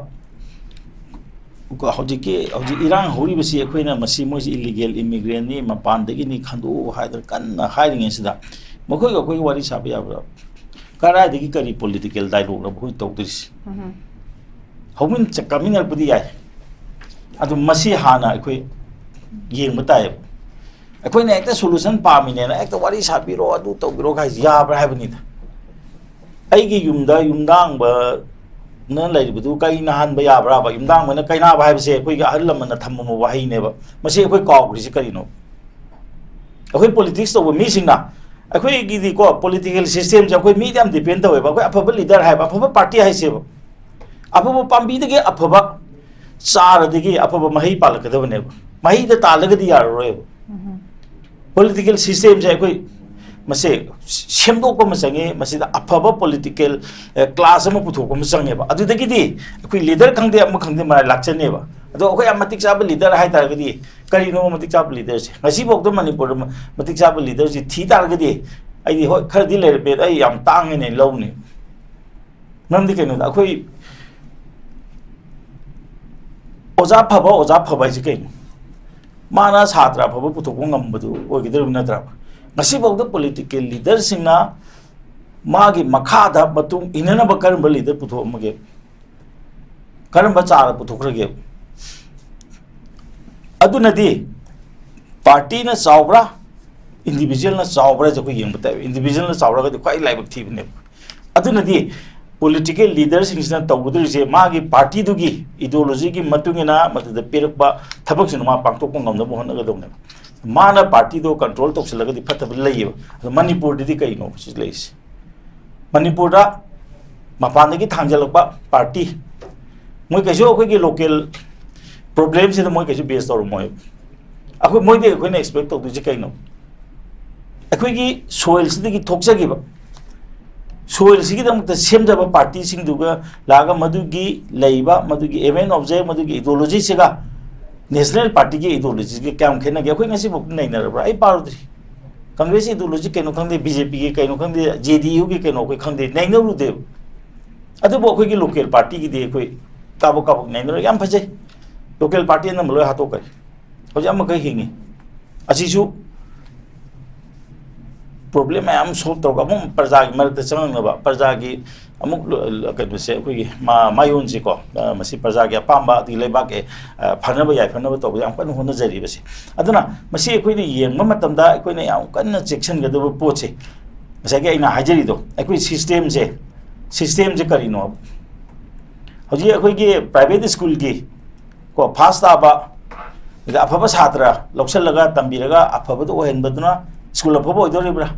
ꯍꯧꯖꯤꯛꯀꯤ, ꯍꯧꯖꯤꯛ ꯏꯔꯥꯡ ꯍꯧꯔꯤꯕꯁꯤ ꯑꯩꯈꯣꯏꯅ ꯃꯁꯤ ꯃꯣꯏꯁꯤ illegal immigrant ꯅꯤ, ꯃꯄꯥꯟꯗꯒꯤꯅꯤ, ꯈꯟꯗꯣꯛꯎ ꯍꯥꯏꯗꯅ ꯀꯟꯅ ꯍꯥꯏꯔꯤꯉꯩꯁꯤꯗ ꯃꯈꯣꯏꯒ ꯑꯩꯈꯣꯏꯒꯤ ꯋꯥꯔꯤ ꯁꯥꯕ ꯌꯥꯕ꯭ꯔꯥ? ꯀꯗꯥꯏꯗꯒꯤ ꯀꯔꯤ political dialogue ꯅꯣ ꯑꯩꯈꯣꯏꯅ ꯇꯧꯗꯣꯏꯁꯤ? ꯎꯝ꯫ ꯍꯧꯃꯤꯟ ꯆ-, ꯀꯥꯃꯤꯟꯅꯔꯛꯄꯗꯤ ꯌꯥꯏ, ꯑꯗꯨ ꯃꯁꯤ ꯍꯥꯟꯅ ꯑꯩꯈꯣꯏ ꯌꯦꯡꯕ ꯇꯥꯏꯌꯦꯕ꯫ ꯑꯩꯈꯣꯏꯅ ꯍꯦꯛꯇ solution ꯄꯥꯝꯃꯤꯅꯦꯅ ꯍꯦꯛꯇ ꯋꯥꯔꯤ ꯁꯥꯕꯤꯔꯣ, ꯑꯗꯨ ꯇꯧꯕꯤꯔꯣ ꯍꯥꯏꯁꯤ ꯌꯥꯕ꯭ꯔꯥ ꯍꯥꯏꯕꯅꯤꯗ꯫ ꯑꯩꯒꯤ ꯌꯨꯝꯗ ꯌꯨꯝꯗꯥꯡꯕꯅ ꯂꯩꯔꯤꯕꯗꯨ ꯀꯩꯅ ꯍꯟꯕ ꯌꯥꯕ꯭ꯔꯥꯕ? ꯌꯨꯝꯗꯥꯡꯕꯅ ꯀꯩꯅꯥꯕ ꯍꯥꯏꯕꯁꯦ ꯑꯩꯈꯣꯏꯒꯤ ꯑꯍꯜ ꯂꯃꯟꯅ ꯊꯝꯃꯝꯕ ꯋꯥꯍꯩꯅꯦꯕ꯫ ꯃꯁꯤ ꯑꯩꯈꯣꯏ ꯀꯥꯎꯈ꯭ꯔꯤꯁꯤ ꯀꯔꯤꯅꯣ? ꯑꯩꯈꯣꯏ ꯄꯣꯂꯤꯇꯤꯛꯁ ꯇꯧꯕ ꯃꯤꯁꯤꯡꯅ, ꯑꯩꯈꯣꯏꯒꯤꯗꯤꯀꯣ, ꯄꯣꯂꯤꯇꯤꯀꯦꯜ ꯁꯤꯁꯇꯦꯝꯁꯦ ꯑꯩꯈꯣꯏ ꯃꯤꯗ ꯌꯥꯝ ꯗꯤꯄꯦꯟ ꯇꯧꯋꯦꯕ꯫ ꯑꯩꯈꯣꯏ ꯑꯐꯕ ꯂꯤꯗꯔ ꯍꯥꯏꯕ, ꯑꯐꯕ ꯄꯥꯔꯇꯤ ꯍꯥꯏꯁꯦꯕ, ꯑꯐꯕ ꯄꯥꯝꯕꯤꯗꯒꯤ ꯑꯐꯕ ꯆꯥꯔꯗꯒꯤ ꯑꯐꯕ ꯃꯍꯩ ꯄꯥꯜꯂꯛꯀꯗꯕꯅꯦꯕ꯫ ꯃꯍꯩꯗ ꯇꯥꯜꯂꯒꯗꯤ ꯌꯥꯔꯔꯣꯏꯕ꯫ ꯄꯣꯂꯤꯇꯤꯀꯦꯜ ꯁꯤꯁꯇꯦꯝꯁꯦ ꯑꯩꯈꯣꯏ ꯃꯁꯦ ꯁꯦꯝꯗꯣꯛꯄ ꯑꯃ ꯆꯪꯉꯤ꯫ ꯃꯁꯤꯗ ꯑꯐꯕ ꯄꯣꯂꯤꯇꯤꯀꯦꯜ ꯀ꯭ꯂꯥꯁ ꯑꯃ ꯄꯨꯊꯣꯛꯄ ꯑꯃ ꯆꯪꯉꯦꯕ꯫ ꯑꯗꯨꯗꯒꯤꯗꯤ ꯑꯩꯈꯣꯏ ꯂꯤꯗꯔ ꯈꯪꯗꯦ, ꯑꯃ ꯈꯪꯗꯦ, ꯃꯔꯥꯏ ꯂꯥꯛꯆꯅꯦꯕ꯫ ꯑꯗꯣ ꯑꯩꯈꯣꯏ ꯌꯥꯝ ꯃꯇꯤꯛ ꯆꯥꯕ ꯂꯤꯗꯔ ꯍꯥꯏ ꯇꯥꯔꯒꯗꯤ ꯀꯔꯤꯅꯣ ꯃꯇꯤꯛ ꯆꯥꯕ ꯂꯤꯗꯔꯁꯦ? ꯉꯁꯤꯐꯥꯎꯗ ꯃꯅꯤꯄꯨꯔꯗ ꯃ-, ꯃꯇꯤꯛ ꯆꯥꯕ ꯂꯤꯗꯔꯁꯤ ꯊꯤ ꯇꯥꯔꯒꯗꯤ, ꯑꯩꯗꯤ ꯍꯣꯏ, ꯈꯔꯗꯤ ꯂꯩꯔꯝꯃꯦ, ꯑꯩ ꯌꯥꯝ ꯇꯥꯡꯉꯦꯅ ꯂꯧꯅꯤ꯫ ꯃꯔꯝꯗꯤ ꯀꯩꯅꯣꯗ, ꯑꯩꯈꯣꯏ ꯑꯣꯖꯥ ꯐꯕ, ꯑꯣꯖꯥ ꯐꯕ ꯍꯥꯏꯁꯦ ꯀꯩꯅꯣ? ꯃꯥꯅ ꯁꯥꯇ꯭ꯔ ꯑꯐꯕ ꯄꯨꯊꯣꯛꯄ ꯉꯝꯕꯗꯨ ꯑꯣꯏꯒꯗꯧꯔꯤꯕ ꯅꯠꯇ꯭ꯔꯥ? ꯉꯁꯤꯐꯥꯎꯗ ꯄꯣꯂꯤꯇꯤꯀꯦꯜ ꯂꯤꯗꯔꯁꯤꯡꯅ ꯃꯥꯒꯤ ꯃꯈꯥꯗ ꯃꯇꯨꯡ ꯏꯟꯅꯅꯕ ꯀꯔꯝꯕ ꯂꯤꯗꯔ ꯄꯨꯊꯣꯛꯑꯝꯃꯒꯦ? ꯀꯔꯝꯕ ꯆꯥꯔ ꯄꯨꯊꯣꯛꯈ꯭ꯔꯒꯦ? ꯑꯗꯨꯅꯗꯤ ꯄꯥꯔꯇꯤꯅ ꯆꯥꯎꯕ꯭ꯔꯥ, ꯏꯟꯗꯤꯕꯤꯖꯨꯋꯦꯜꯅ ꯆꯥꯎꯕ꯭ꯔꯥ ꯍꯥꯏꯁꯦ ꯑꯩꯈꯣꯏ ꯌꯦꯡꯕ ꯇꯥꯏ꯫ ꯏꯟꯗꯤꯕꯤꯖꯨꯋꯦꯜꯅ ꯆꯥꯎꯔꯒꯗꯤ ꯈ꯭ꯋꯥꯏ ꯂꯥꯏꯕꯛ ꯊꯤꯕꯅꯦꯕ꯫ ꯑꯗꯨꯅꯗꯤ ꯄꯣꯂꯤꯇꯤꯀꯦꯜ ꯂꯤꯗꯔꯁꯤꯡꯁꯤꯅ ꯇꯧꯒꯗꯧꯔꯤꯁꯦ ꯃꯥꯒꯤ ꯄꯥꯔꯇꯤꯗꯨꯒꯤ ꯏꯗꯤꯑꯣꯂꯣꯖꯤꯒꯤ ꯃꯇꯨꯡ ꯏꯟꯅ ꯃꯗꯨꯗ ꯄꯤꯔꯛꯄ ꯊꯕꯛꯁꯤꯡꯗꯣ ꯃꯥ ꯄꯥꯡꯊꯣꯛꯄ ꯉꯝꯅꯕ ꯍꯣꯠꯅꯒꯗꯧꯅꯦꯕ꯫ ꯃꯥꯅ ꯄꯥꯔꯇꯤꯗꯣ ꯀꯟꯇ꯭ꯔꯣꯜ ꯇꯧꯁꯤꯜꯂꯒꯗꯤ ꯐꯠꯇꯕ ꯂꯩꯌꯦꯕ꯫ ꯑꯗꯣ ꯃꯅꯤꯄꯨꯔꯗꯗꯤ ꯀꯩꯅꯣ ꯁꯤ ꯂꯩꯔꯤꯁꯦ? ꯃꯅꯤꯄꯨꯔꯗ ꯃꯄꯥꯟꯗꯒꯤ ꯊꯥꯡꯖꯜꯂꯛꯄ ꯄꯥꯔꯇꯤ, ꯃꯣꯏ ꯀꯩꯁꯨ ꯑꯩꯈꯣꯏꯒꯤ ꯂꯣꯀꯦꯜ ꯄ꯭ꯔꯣꯕ꯭ꯂꯦꯝꯁꯤꯗ ꯃꯣꯏ ꯀꯩꯁꯨ ꯕꯦꯁ ꯇꯧꯔꯝꯃꯣꯏ꯫ ꯑꯩꯈꯣꯏ, ꯃꯣꯏꯗꯤ ꯑꯩꯈꯣꯏꯅ ꯑꯦꯛꯁꯄꯦꯛ ꯇꯧꯗꯣꯏꯁꯦ ꯀꯩꯅꯣ? ꯑꯩꯈꯣꯏꯒꯤ ꯁꯣꯏꯜꯁꯤꯗꯒꯤ ꯊꯣꯛꯆꯈꯤꯕ, ꯁꯣꯏꯜꯁꯤꯒꯤꯗꯃꯛꯇ ꯁꯦꯝꯖꯕ ꯄꯥꯔꯇꯤꯁꯤꯡꯗꯨꯒ ꯂꯥꯛꯑꯒ ꯃꯗꯨꯒꯤ ꯂꯩꯕ, ꯃꯗꯨꯒꯤ ꯑꯦꯝ ꯑꯦꯟ ꯑꯣꯕꯖꯦꯛ, ꯃꯗꯨꯒꯤ ꯏꯗꯤꯑꯣꯂꯣꯖꯤꯁꯤꯒ ꯅꯦꯁꯅꯦꯜ ꯄꯥꯔꯇꯤꯒꯤ ꯏꯗꯤꯑꯣꯂꯣꯖꯤꯁꯤꯒ ꯀꯌꯥꯝ ꯈꯦꯠꯅꯒꯦ? ꯑꯩꯈꯣꯏ ꯉꯁꯤꯐꯥꯎꯗ ꯅꯩꯅꯔꯕ꯭ꯔꯥ? ꯑꯩ ꯄꯥꯔꯨꯗ꯭ꯔꯤ꯫ ꯀꯪꯒ꯭ꯔꯦꯁ ꯏꯗꯤꯑꯣꯂꯣꯖꯤ ꯀꯩꯅꯣ ꯈꯪꯗꯦ, ꯕꯤ ꯖꯦ ꯄꯤꯒꯤ ꯀꯩꯅꯣ ꯈꯪꯗꯦ, ꯖꯦ ꯗꯤ ꯌꯨꯒꯤ ꯀꯩꯅꯣ ꯑꯩꯈꯣꯏ ꯈꯪꯗꯦ, ꯅꯩꯅꯔꯨꯗꯦꯕ꯫ ꯑꯗꯨꯕꯨ ꯑꯩꯈꯣꯏꯒꯤ ꯂꯣꯀꯦꯜ ꯄꯥꯔꯇꯤꯒꯤꯗꯤ ꯑꯩꯈꯣꯏ ꯀꯥꯕꯛ ꯀꯥꯕꯛ ꯅꯩꯅꯔ ꯌꯥꯝ ꯐꯖꯩ꯫ ꯂꯣꯀꯦꯜ ꯄꯥꯔꯇꯤ ꯑꯅꯝꯕ ꯂꯣꯏ ꯍꯥꯠꯇꯣꯛꯈ꯭ꯔꯦ꯫ ꯍꯧꯖꯤꯛ ꯑꯃꯈꯛ ꯍꯤꯡꯉꯤ꯫ ꯑꯁꯤꯁꯨ ꯄ꯭ꯔꯣꯕ꯭ꯂꯦꯝ ꯃꯌꯥꯝ ꯁꯣꯜꯕ ꯇꯧꯔꯒ ꯑꯃꯨꯛ ꯄ꯭ꯔꯖꯥꯒꯤ ꯃꯔꯛꯇ ꯆꯪꯉꯛꯅꯕ, ꯄ꯭ꯔꯖꯥꯒꯤ ꯑꯃꯨꯛ ꯂ-, ꯂ-, ꯀꯩꯅꯣꯁꯦ, ꯑꯩꯈꯣꯏꯒꯤ ꯃꯥ-, ꯃꯥꯌꯣꯟꯁꯦꯀꯣ, ꯑ, ꯃꯁꯤ ꯄ꯭ꯔꯖꯥꯒꯤ ꯑꯄꯥꯝꯕ, ꯑꯗꯒꯤ ꯂꯩꯕꯥꯛꯀꯤ, ꯑ, ꯐꯅꯕ ꯌꯥꯏꯐꯅꯕ ꯇꯧꯕꯗ ꯌꯥꯝ ꯀꯟꯅ ꯍꯣꯠꯅꯖꯔꯤꯕꯁꯦ꯫ ꯑꯗꯨꯅ ꯃꯁꯤ ꯑꯩꯈꯣꯏꯅ ꯌꯦꯡꯕ ꯃꯇꯝꯗ ꯑꯩꯈꯣꯏꯅ ꯌꯥꯝ ꯀꯟꯅ ꯆꯦꯛꯁꯤꯟꯒꯗꯕ ꯄꯣꯠꯁꯦ, ꯉꯁꯥꯏꯒꯤ ꯑꯩꯅ ꯍꯥꯏꯖꯔꯤꯗꯣ, ꯑꯩꯈꯣꯏ system ꯁꯦ, system ꯁꯦ ꯀꯔꯤꯅꯣ? ꯍꯧꯖꯤꯛ ꯑꯩꯈꯣꯏꯒꯤ private school ꯒꯤ ꯀꯣ, first ꯇꯥꯕ, ꯑꯗ ꯑꯐꯕ ꯁꯥꯇ꯭ꯔ ꯂꯧꯁꯤꯜꯂꯒ ꯇꯝꯕꯤꯔꯒ ꯑꯐꯕꯗ ꯑꯣꯏꯍꯟꯕꯗꯨꯅ school ꯑꯐꯕ ꯑꯣꯏꯗꯧꯔꯤꯕ꯭ꯔꯥ?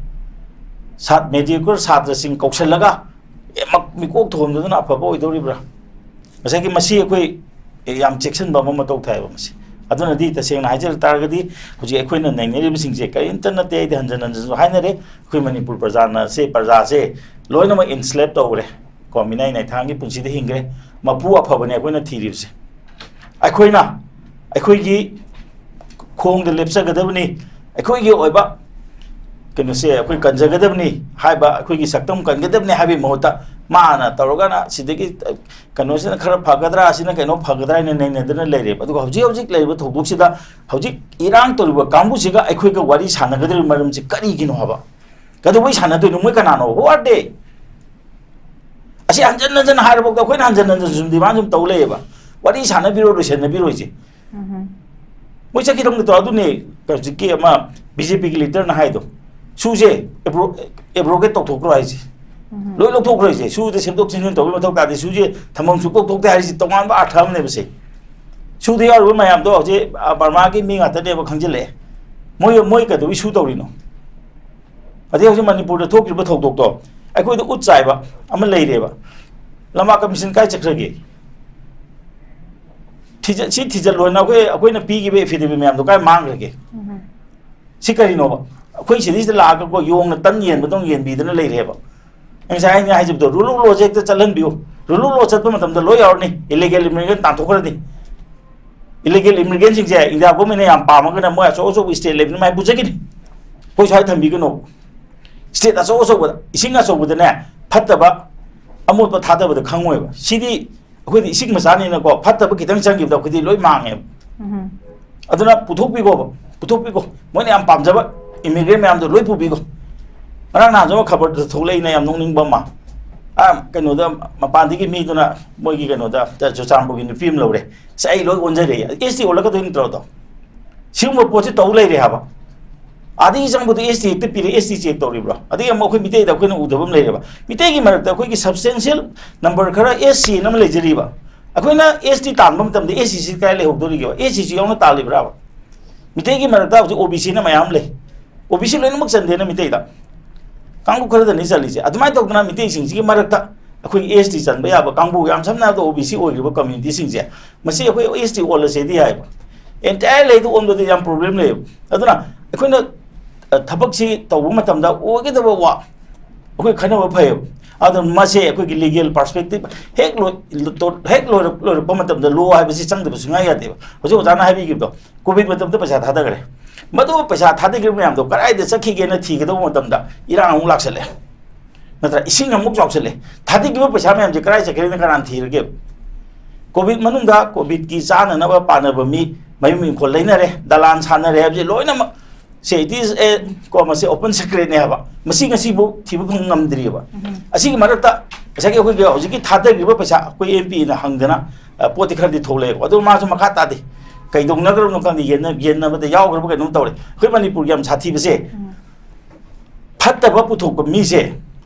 ꯁꯥꯠ-, mediocre ꯁꯥꯇ꯭ꯔꯁꯤꯡ ꯀꯧꯁꯜꯂꯒ, ꯑꯦ, ꯃꯛ-, ꯃꯤꯀꯣꯛ ꯊꯣꯡꯗꯨꯅ ꯑꯐꯕ ꯑꯣꯏꯗꯧꯔꯤꯕ꯭ꯔꯥ? ꯉꯁꯥꯏꯒꯤ ꯃꯁꯤ ꯑꯩꯈꯣꯏ, ꯑꯦ, ꯌꯥꯝ ꯆꯦꯛꯁꯤꯟꯕ ꯑꯃ ꯃꯊꯧ ꯇꯥꯏꯕ ꯃꯁꯤ꯫ ꯑꯗꯨꯅꯗꯤ ꯇꯁꯦꯡꯅ ꯍꯥꯏꯖꯔꯛ ꯇꯥꯔꯒꯗꯤ ꯍꯧꯖꯤꯛ ꯑꯩꯈꯣꯏꯅ ꯅꯩꯅꯔꯤꯕꯁꯤꯡꯁꯦ ꯀꯔꯤꯝꯇ ꯅꯠꯇꯦ, ꯑꯩꯗꯤ ꯍꯟꯖꯟ ꯍꯟꯖꯟꯁꯨ ꯍꯥꯏꯅꯔꯦ꯫ ꯑꯩꯈꯣꯏ ꯃꯅꯤꯄꯨꯔ ꯄ꯭ꯔꯖꯥꯅ ꯁꯦ, ꯄ꯭ꯔꯖꯥꯁꯦ ꯂꯣꯏꯅꯃꯛ enslave ꯇꯧꯈ꯭ꯔꯦ꯫ ꯀꯣ, ꯃꯤꯅꯥꯏ ꯅꯥꯏꯊꯥꯡꯒꯤ ꯄꯨꯟꯁꯤꯗ ꯍꯤꯡꯈ꯭ꯔꯦ꯫ ꯃꯄꯨ ꯑꯐꯕꯅꯦ ꯑꯩꯈꯣꯏꯅ ꯊꯤꯔꯤꯕꯁꯦ꯫ ꯑꯩꯈꯣꯏꯅ, ꯑꯩꯈꯣꯏꯒꯤ ꯈꯣꯡꯗ ꯂꯦꯞꯆꯒꯗꯕꯅꯤ, ꯑꯩꯈꯣꯏꯒꯤ ꯑꯣꯏꯕ ꯀꯩꯅꯣꯁꯦ ꯑꯩꯈꯣꯏ ꯀꯟꯖꯒꯗꯕꯅꯤ ꯍꯥꯏꯕ, ꯑꯩꯈꯣꯏꯒꯤ ꯁꯛꯇꯝ ꯀꯟꯒꯗꯕꯅꯤ ꯍꯥꯏꯕꯒꯤ ꯃꯍꯨꯠꯇ ꯃꯥꯅ ꯇꯧꯔꯒꯅ ꯁꯤꯗꯒꯤ ꯀꯩꯅꯣꯁꯤꯅ ꯈꯔ ꯐꯒꯗ꯭ꯔꯥ, ꯑꯁꯤꯅ ꯀꯩꯅꯣ ꯐꯒꯗ꯭ꯔꯥ ꯍꯥꯏꯅ ꯅꯩꯅꯗꯅ ꯂꯩꯔꯦꯕ꯫ ꯑꯗꯨꯒ ꯍꯧꯖꯤꯛ ꯍꯧꯖꯤꯛ ꯂꯩꯔꯤꯕ ꯊꯧꯗꯣꯛꯁꯤꯗ ꯍꯧꯖꯤꯛ ꯏꯔꯥꯡ ꯇꯧꯔꯤꯕ ꯀꯥꯡꯕꯨꯁꯤꯒ ꯑꯩꯈꯣꯏꯒ ꯋꯥꯔꯤ ꯁꯥꯟꯅꯒꯗꯧꯔꯤꯕ ꯃꯔꯝꯁꯤ ꯀꯔꯤꯒꯤꯅꯣ ꯍꯥꯏꯕ? ꯀꯩꯗꯧꯕꯩ ꯁꯥꯟꯅꯗꯣꯏꯅꯣ? ꯃꯣꯏ ꯀꯅꯥꯅꯣ? Who are they? ꯑꯁꯤ ꯍꯟꯖꯟ ꯍꯟꯖꯟ ꯍꯥꯏꯔꯕꯧꯗ ꯑꯩꯈꯣꯏꯅ ꯍꯟꯖꯟ ꯍꯟꯖꯟ ꯁꯨꯝ demand ꯁꯨꯝ ꯇꯧ ꯂꯩꯌꯦꯕ꯫ ꯋꯥꯔꯤ ꯁꯥꯟꯅꯕꯤꯔꯣ, ꯂꯣꯏꯁꯟꯅꯕꯤꯔꯣꯏꯁꯦ꯫ ꯃꯣꯏ ꯆꯠꯈꯤꯗꯧꯅꯤ ꯇꯧ꯫ ꯑꯗꯨꯅꯦ ꯍꯧꯖꯤꯛꯀꯤ ꯑꯃ BJP ꯒꯤ leader ꯅ ꯍꯥꯏꯗꯣ, ꯁꯨꯁꯦ abro-, abrogate ꯇꯧꯊꯣꯛꯈ꯭ꯔꯣ ꯍꯥꯏꯁꯦ꯫ ꯂꯣꯏ ꯂꯧꯊꯣꯛꯈ꯭ꯔꯣ ꯍꯥꯏꯁꯦ꯫ ꯁꯨꯗ ꯁꯦꯝꯗꯣꯛ ꯁꯦꯝꯖꯤꯟ ꯇꯧꯕꯒꯤ ꯃꯊꯧ ꯇꯥꯗꯦ꯫ ꯁꯨꯁꯦ ꯊꯝꯐꯝ ꯁꯨꯡꯊꯣꯛ ꯊꯣꯛꯇꯦ ꯍꯥꯏꯔꯤꯁꯦ ꯇꯣꯉꯥꯟꯕ ꯑꯥꯔꯊ ꯑꯃꯅꯦꯕ ꯁꯦ꯫ ꯁꯨꯗ ꯌꯥꯎꯔꯤꯕ ꯃꯌꯥꯝꯗꯣ ꯍꯧꯖꯤꯛ, ꯑ, ꯕꯔꯃꯥꯒꯤ ꯃꯤ ꯉꯥꯛꯇꯅꯦꯕ ꯈꯪꯖꯤꯜꯂꯛꯑꯦ꯫ ꯃꯣꯏ, ꯃꯣꯏ ꯀꯩꯗꯧꯕꯩ ꯁꯨ ꯇꯧꯔꯤꯅꯣ? ꯑꯗꯩ ꯍꯧꯖꯤꯛ ꯃꯅꯤꯄꯨꯔꯗ ꯊꯣꯛꯈ꯭ꯔꯤꯕ ꯊꯧꯗꯣꯛꯇꯣ ꯑꯩꯈꯣꯏꯗ ꯎꯠ ꯆꯥꯏꯕ ꯑꯃ ꯂꯩꯔꯦꯕ꯫ ꯂꯝꯃꯥ commission ꯀꯥꯏ ꯆꯠꯈ꯭ꯔꯒꯦ? ꯊꯤꯖ-, ꯁꯤ ꯊꯤꯖꯤꯜꯂꯣꯅ ꯑꯩꯈꯣꯏ, ꯑꯩꯈꯣꯏꯅ ꯄꯤꯈꯤꯕ affidavit ꯃꯌꯥꯝꯗꯣ ꯀꯥꯏ ꯃꯥꯡꯈ꯭ꯔꯒꯦ? ꯁꯤ ꯀꯔꯤꯅꯣꯕ? ꯑꯩꯈꯣꯏ ꯁꯤꯗꯩꯁꯤꯗ ꯂꯥꯛꯑꯒꯀꯣ ꯌꯣꯡꯅ ꯇꯟ ꯌꯦꯟꯕꯗꯧꯅ ꯌꯦꯟꯕꯤꯗꯅ ꯂꯩꯔꯦꯕ꯫ ꯑꯩ ꯉꯁꯥꯏ ꯑꯩꯅ ꯍꯥꯏꯖꯕꯗꯣ, rule of law ꯁꯦ ꯍꯦꯛꯇ ꯆꯠꯍꯟꯕꯤꯌꯨ꯫ Rule of law ꯆꯠꯄ ꯃꯇꯝꯗ ꯂꯣꯏ ꯌꯥꯎꯔꯅꯤ, illegal immigrant ꯇꯥꯟꯊꯣꯛꯈ꯭ꯔꯅꯤ꯫ Illegal immigrant ꯁꯤꯡꯁꯦ India government ꯅ ꯌꯥꯝ ꯄꯥꯝꯃꯒꯅ ꯃꯣꯏ ꯑꯆꯧ ꯑꯆꯧꯕ state ꯂꯩꯕꯅꯤ ꯃꯥꯏ ꯄꯨꯖꯈꯤꯅꯤ꯫ ꯑꯩꯈꯣꯏ ꯁ꯭ꯋꯥꯏ ꯊꯝꯕꯤꯒꯅꯣ꯫ State ꯑꯆꯧ ꯑꯆꯧꯕꯗ, ꯏꯁꯤꯡ ꯑꯆꯧꯕꯗꯅꯦ, ꯐꯠꯇꯕ ꯑꯃꯣꯠꯄ ꯊꯥꯗꯕꯗ ꯈꯪꯉꯣꯏꯕ꯫ ꯁꯤꯗꯤ ꯑꯩꯈꯣꯏꯗꯤ ꯏꯁꯤꯡ ꯃꯆꯥꯅꯤꯅꯀꯣ, ꯐꯠꯇꯕ ꯈꯤꯇꯪ ꯆꯪꯈꯤꯕꯗ ꯑꯩꯈꯣꯏꯗꯤ ꯂꯣꯏ ꯃꯥꯡꯉꯦꯕ꯫ ꯑꯗꯨꯅ ꯄꯨꯊꯣꯛꯄꯤꯈꯣꯕ, ꯄꯨꯊꯣꯛꯄꯤꯈꯣ꯫ ꯃꯣꯏꯅ ꯌꯥꯝ ꯄꯥꯝꯖꯕ immigrant ꯃꯌꯥꯝꯗꯣ ꯂꯣꯏ ꯄꯨꯕꯤꯈꯣ꯫ ꯉꯔꯥꯡ ꯅꯍꯥꯟꯁꯨ ꯑꯃ ꯈꯕꯔꯗ ꯊꯣꯛꯂꯛꯏꯅ ꯌꯥꯝ ꯅꯣꯛꯅꯤꯡꯕ ꯑꯃ꯫ ꯑꯥ, ꯀꯩꯅꯣꯗ, ꯃꯄꯥꯟꯗꯒꯤ ꯃꯤꯗꯨꯅ ꯃꯣꯏꯒꯤ ꯀꯩꯅꯣꯗ, ꯆꯨꯔꯆꯥꯟꯄꯨꯔꯒꯤ ꯅꯨꯄꯤ ꯑꯃ ꯂꯧꯔꯦ꯫ "ꯑꯁ, ꯑꯩ ꯂꯣꯏ ꯑꯣꯟꯖꯔꯦ꯫" ꯑꯦꯁ ꯇꯤ ꯑꯣꯜꯂꯛꯀꯗꯣꯏ ꯅꯠꯇ꯭ꯔꯣ ꯑꯗꯣ? ꯁꯤꯒꯨꯝꯕ ꯄꯣꯠꯁꯤ ꯇꯧ ꯂꯩꯔꯦ ꯍꯥꯏꯕ꯫ ꯑꯥꯗꯒꯤ ꯆꯪꯕꯗꯣ ꯑꯦꯁ ꯇꯤ ꯍꯦꯛꯇ ꯄꯤꯔꯦ, ꯑꯦꯁ ꯇꯤ ꯆꯦꯛ ꯇꯧꯔꯤꯕ꯭ꯔꯣ? ꯑꯗꯒꯤ ꯑꯃꯨꯛ ꯑꯩꯈꯣꯏ ꯃꯤꯇꯩꯗ ꯑꯩꯈꯣꯏꯅ ꯎꯗꯕ ꯑꯃ ꯂꯩꯔꯦꯕ, ꯃꯤꯇꯩꯒꯤ ꯃꯔꯛꯇ ꯑꯩꯈꯣꯏꯒꯤ ꯁꯕꯁꯇꯦꯟꯁꯤꯌꯦꯜ ꯅꯝꯕꯔ ꯈꯔ ꯑꯦꯁ ꯁꯤ ꯑꯃ ꯂꯩꯖꯔꯤꯕ, ꯑꯩꯈꯣꯏꯅ ꯑꯦꯁ ꯇꯤ ꯇꯥꯟꯕ ꯃꯇꯝꯗ ꯑꯦꯁ ꯁꯤ ꯁꯤ ꯀꯥꯏ ꯂꯩꯍꯧꯗꯣꯔꯤꯒꯦꯕ? ꯑꯦꯁ ꯁꯤ ꯁꯤ ꯌꯥꯎꯅ ꯇꯥꯜꯂꯤꯕ꯭ꯔꯥꯕ? ꯃꯤꯇꯩꯒꯤ ꯃꯔꯛꯇ ꯍꯧꯖꯤꯛ ꯑꯣ ꯕꯤ ꯁꯤꯅ ꯃꯌꯥꯝ ꯂꯩ, ꯑꯣ ꯕꯤ ꯁꯤ ꯂꯣꯏꯅꯃꯛ ꯆꯟꯗꯦꯅ ꯃꯤꯇꯩꯗ, ꯀꯥꯡꯕꯨ ꯈꯔꯗꯅꯤ ꯆꯜꯂꯤꯁꯦ꯫ ꯑꯗꯨꯃꯥꯏꯅ ꯇꯧꯗꯅ ꯃꯤꯇꯩꯁꯤꯡꯁꯤꯒꯤ ꯃꯔꯛꯇ ꯑꯩꯈꯣꯏꯒꯤ ꯑꯦꯁ ꯇꯤ ꯆꯟꯕ ꯌꯥꯕ ꯀꯥꯡꯕꯨ, ꯌꯥꯝ ꯁꯝꯅ ꯍꯥꯏꯔꯕꯗ ꯑꯣ ꯕꯤ ꯁꯤ ꯑꯣꯏꯈ꯭ꯔꯤꯕ ꯀꯝꯃ꯭ꯌꯨꯅꯤꯇꯤꯁꯤꯡꯁꯦ, ꯃꯁꯤ ꯑꯩꯈꯣꯏ ꯑꯦꯁ ꯇꯤ ꯑꯣꯜꯂꯁꯦꯗꯤ ꯍꯥꯏꯕ, ꯑꯦꯟꯇꯥꯌꯔ ꯂꯩꯗꯨ ꯑꯣꯟꯕꯗꯤ ꯌꯥꯝ ꯄ꯭ꯔꯣꯕ꯭ꯂꯦꯝ ꯂꯩꯌꯦꯕ꯫ ꯑꯗꯨꯅ ꯑꯩꯈꯣꯏꯅ ꯑ, ꯊꯕꯛꯁꯤ ꯇꯧꯕ ꯃꯇꯝꯗ ꯑꯣꯏꯒꯗꯕ ꯋꯥ ꯑꯩꯈꯣꯏ ꯈꯟꯅꯕ ꯐꯩꯌꯦꯕ꯫ ꯑꯗꯨꯅ ꯃꯁꯦ ꯑꯩꯈꯣꯏꯒꯤ ꯂꯤꯒꯦꯜ ꯄꯔꯁꯄꯦꯛꯇꯤꯞ ꯍꯦꯛ ꯂꯣꯏ-, ꯂꯣ-, ꯍꯦꯛ ꯂꯣꯏꯔꯛ-, ꯂꯣꯏꯔꯛꯄ ꯃꯇꯝꯗ ꯂꯣ ꯍꯥꯏꯕꯁꯤ ꯆꯪꯗꯕ ꯁꯨꯡꯌꯥ ꯌꯥꯗꯦꯕ꯫ ꯍꯧꯖꯤꯛ ꯑꯣꯖꯥꯅ ꯍꯥꯏꯕꯤꯈꯤꯕꯗꯣ, ꯀꯣꯚꯤꯗ ꯃꯇꯝꯗ ꯄꯩꯁꯥ ꯊꯥꯗꯈ꯭ꯔꯦ, ꯃꯗꯨ ꯄꯩꯁꯥ ꯊꯥꯗꯈꯤꯕ ꯃꯌꯥꯝꯗꯣ ꯀꯗꯥꯏꯗ ꯆꯠꯈꯤꯒꯦꯅ ꯊꯤꯒꯗꯧꯕ ꯃꯇꯝꯗ ꯏꯔꯥꯡ ꯑꯃꯨꯛ ꯂꯥꯛꯁꯜꯂꯦ, ꯅꯠꯇ꯭ꯔꯥ? ꯏꯁꯤꯡ ꯑꯃꯨꯛ ꯆꯥꯎꯁꯜꯂꯦ, ꯊꯥꯗꯈꯤꯕ ꯄꯩꯁꯥ ꯃꯌꯥꯝꯁꯦ ꯀꯗꯥꯏ ꯆꯠꯈ꯭ꯔꯦꯅ ꯀꯅꯥꯅ ꯊꯤꯔꯒꯦ? ꯀꯣꯚꯤꯗ ꯃꯅꯨꯡꯗ ꯀꯣꯚꯤꯗꯀꯤ ꯆꯥꯅꯅꯕ ꯄꯥꯅꯕ ꯃꯤ, ꯃꯌꯨꯝ ꯏꯪꯈꯣꯜ ꯂꯩꯅꯔꯦ, ꯗꯂꯥꯟ ꯁꯥꯟꯅꯔꯦ ꯍꯥꯏꯕꯁꯦ ꯂꯣꯏꯅꯃꯛ ꯁꯦ, it is a, ꯀꯣ, ꯃꯁꯤ open secret ꯅꯦ ꯍꯥꯏꯕ꯫ ꯃꯁꯤ ꯉꯁꯤꯐꯥꯎ ꯊꯤꯕ ꯐꯪ ꯉꯝꯗ꯭ꯔꯤꯑꯕ꯫ ꯑꯁꯤꯒꯤ ꯃꯔꯛꯇ ꯉꯁꯥꯏꯒꯤ ꯑꯩꯈꯣꯏꯒꯤ ꯍꯧꯖꯤꯛꯀꯤ ꯊꯥꯗꯈ꯭ꯔꯤꯕ ꯄꯩꯁꯥ ꯑꯩꯈꯣꯏ ꯑꯦꯝ ꯄꯤꯅ ꯍꯪꯗꯅ, ꯑ, ꯄꯣꯠꯇꯤ ꯈꯔꯗꯤ ꯊꯣꯛꯂꯛꯑꯦꯕ꯫ ꯑꯗꯨ ꯃꯥꯁꯨ ꯃꯈꯥ ꯇꯥꯗꯦ꯫ ꯀꯩꯗꯧꯅꯈ꯭ꯔꯕꯅꯣ ꯈꯪꯗꯦ, ꯌꯦꯟꯅ-, ꯌꯦꯟꯅꯕꯗ ꯌꯥꯎꯈ꯭ꯔꯕ ꯀꯩꯅꯣꯝ ꯇꯧꯔꯦ꯫ ꯑꯩꯈꯣꯏ ꯃꯅꯤꯄꯨꯔꯒꯤ ꯌꯥꯝ ꯁꯥꯊꯤꯕꯁꯦ, ꯐꯠꯇꯕ ꯄꯨꯊꯣꯛꯄ ꯃꯤꯁꯦ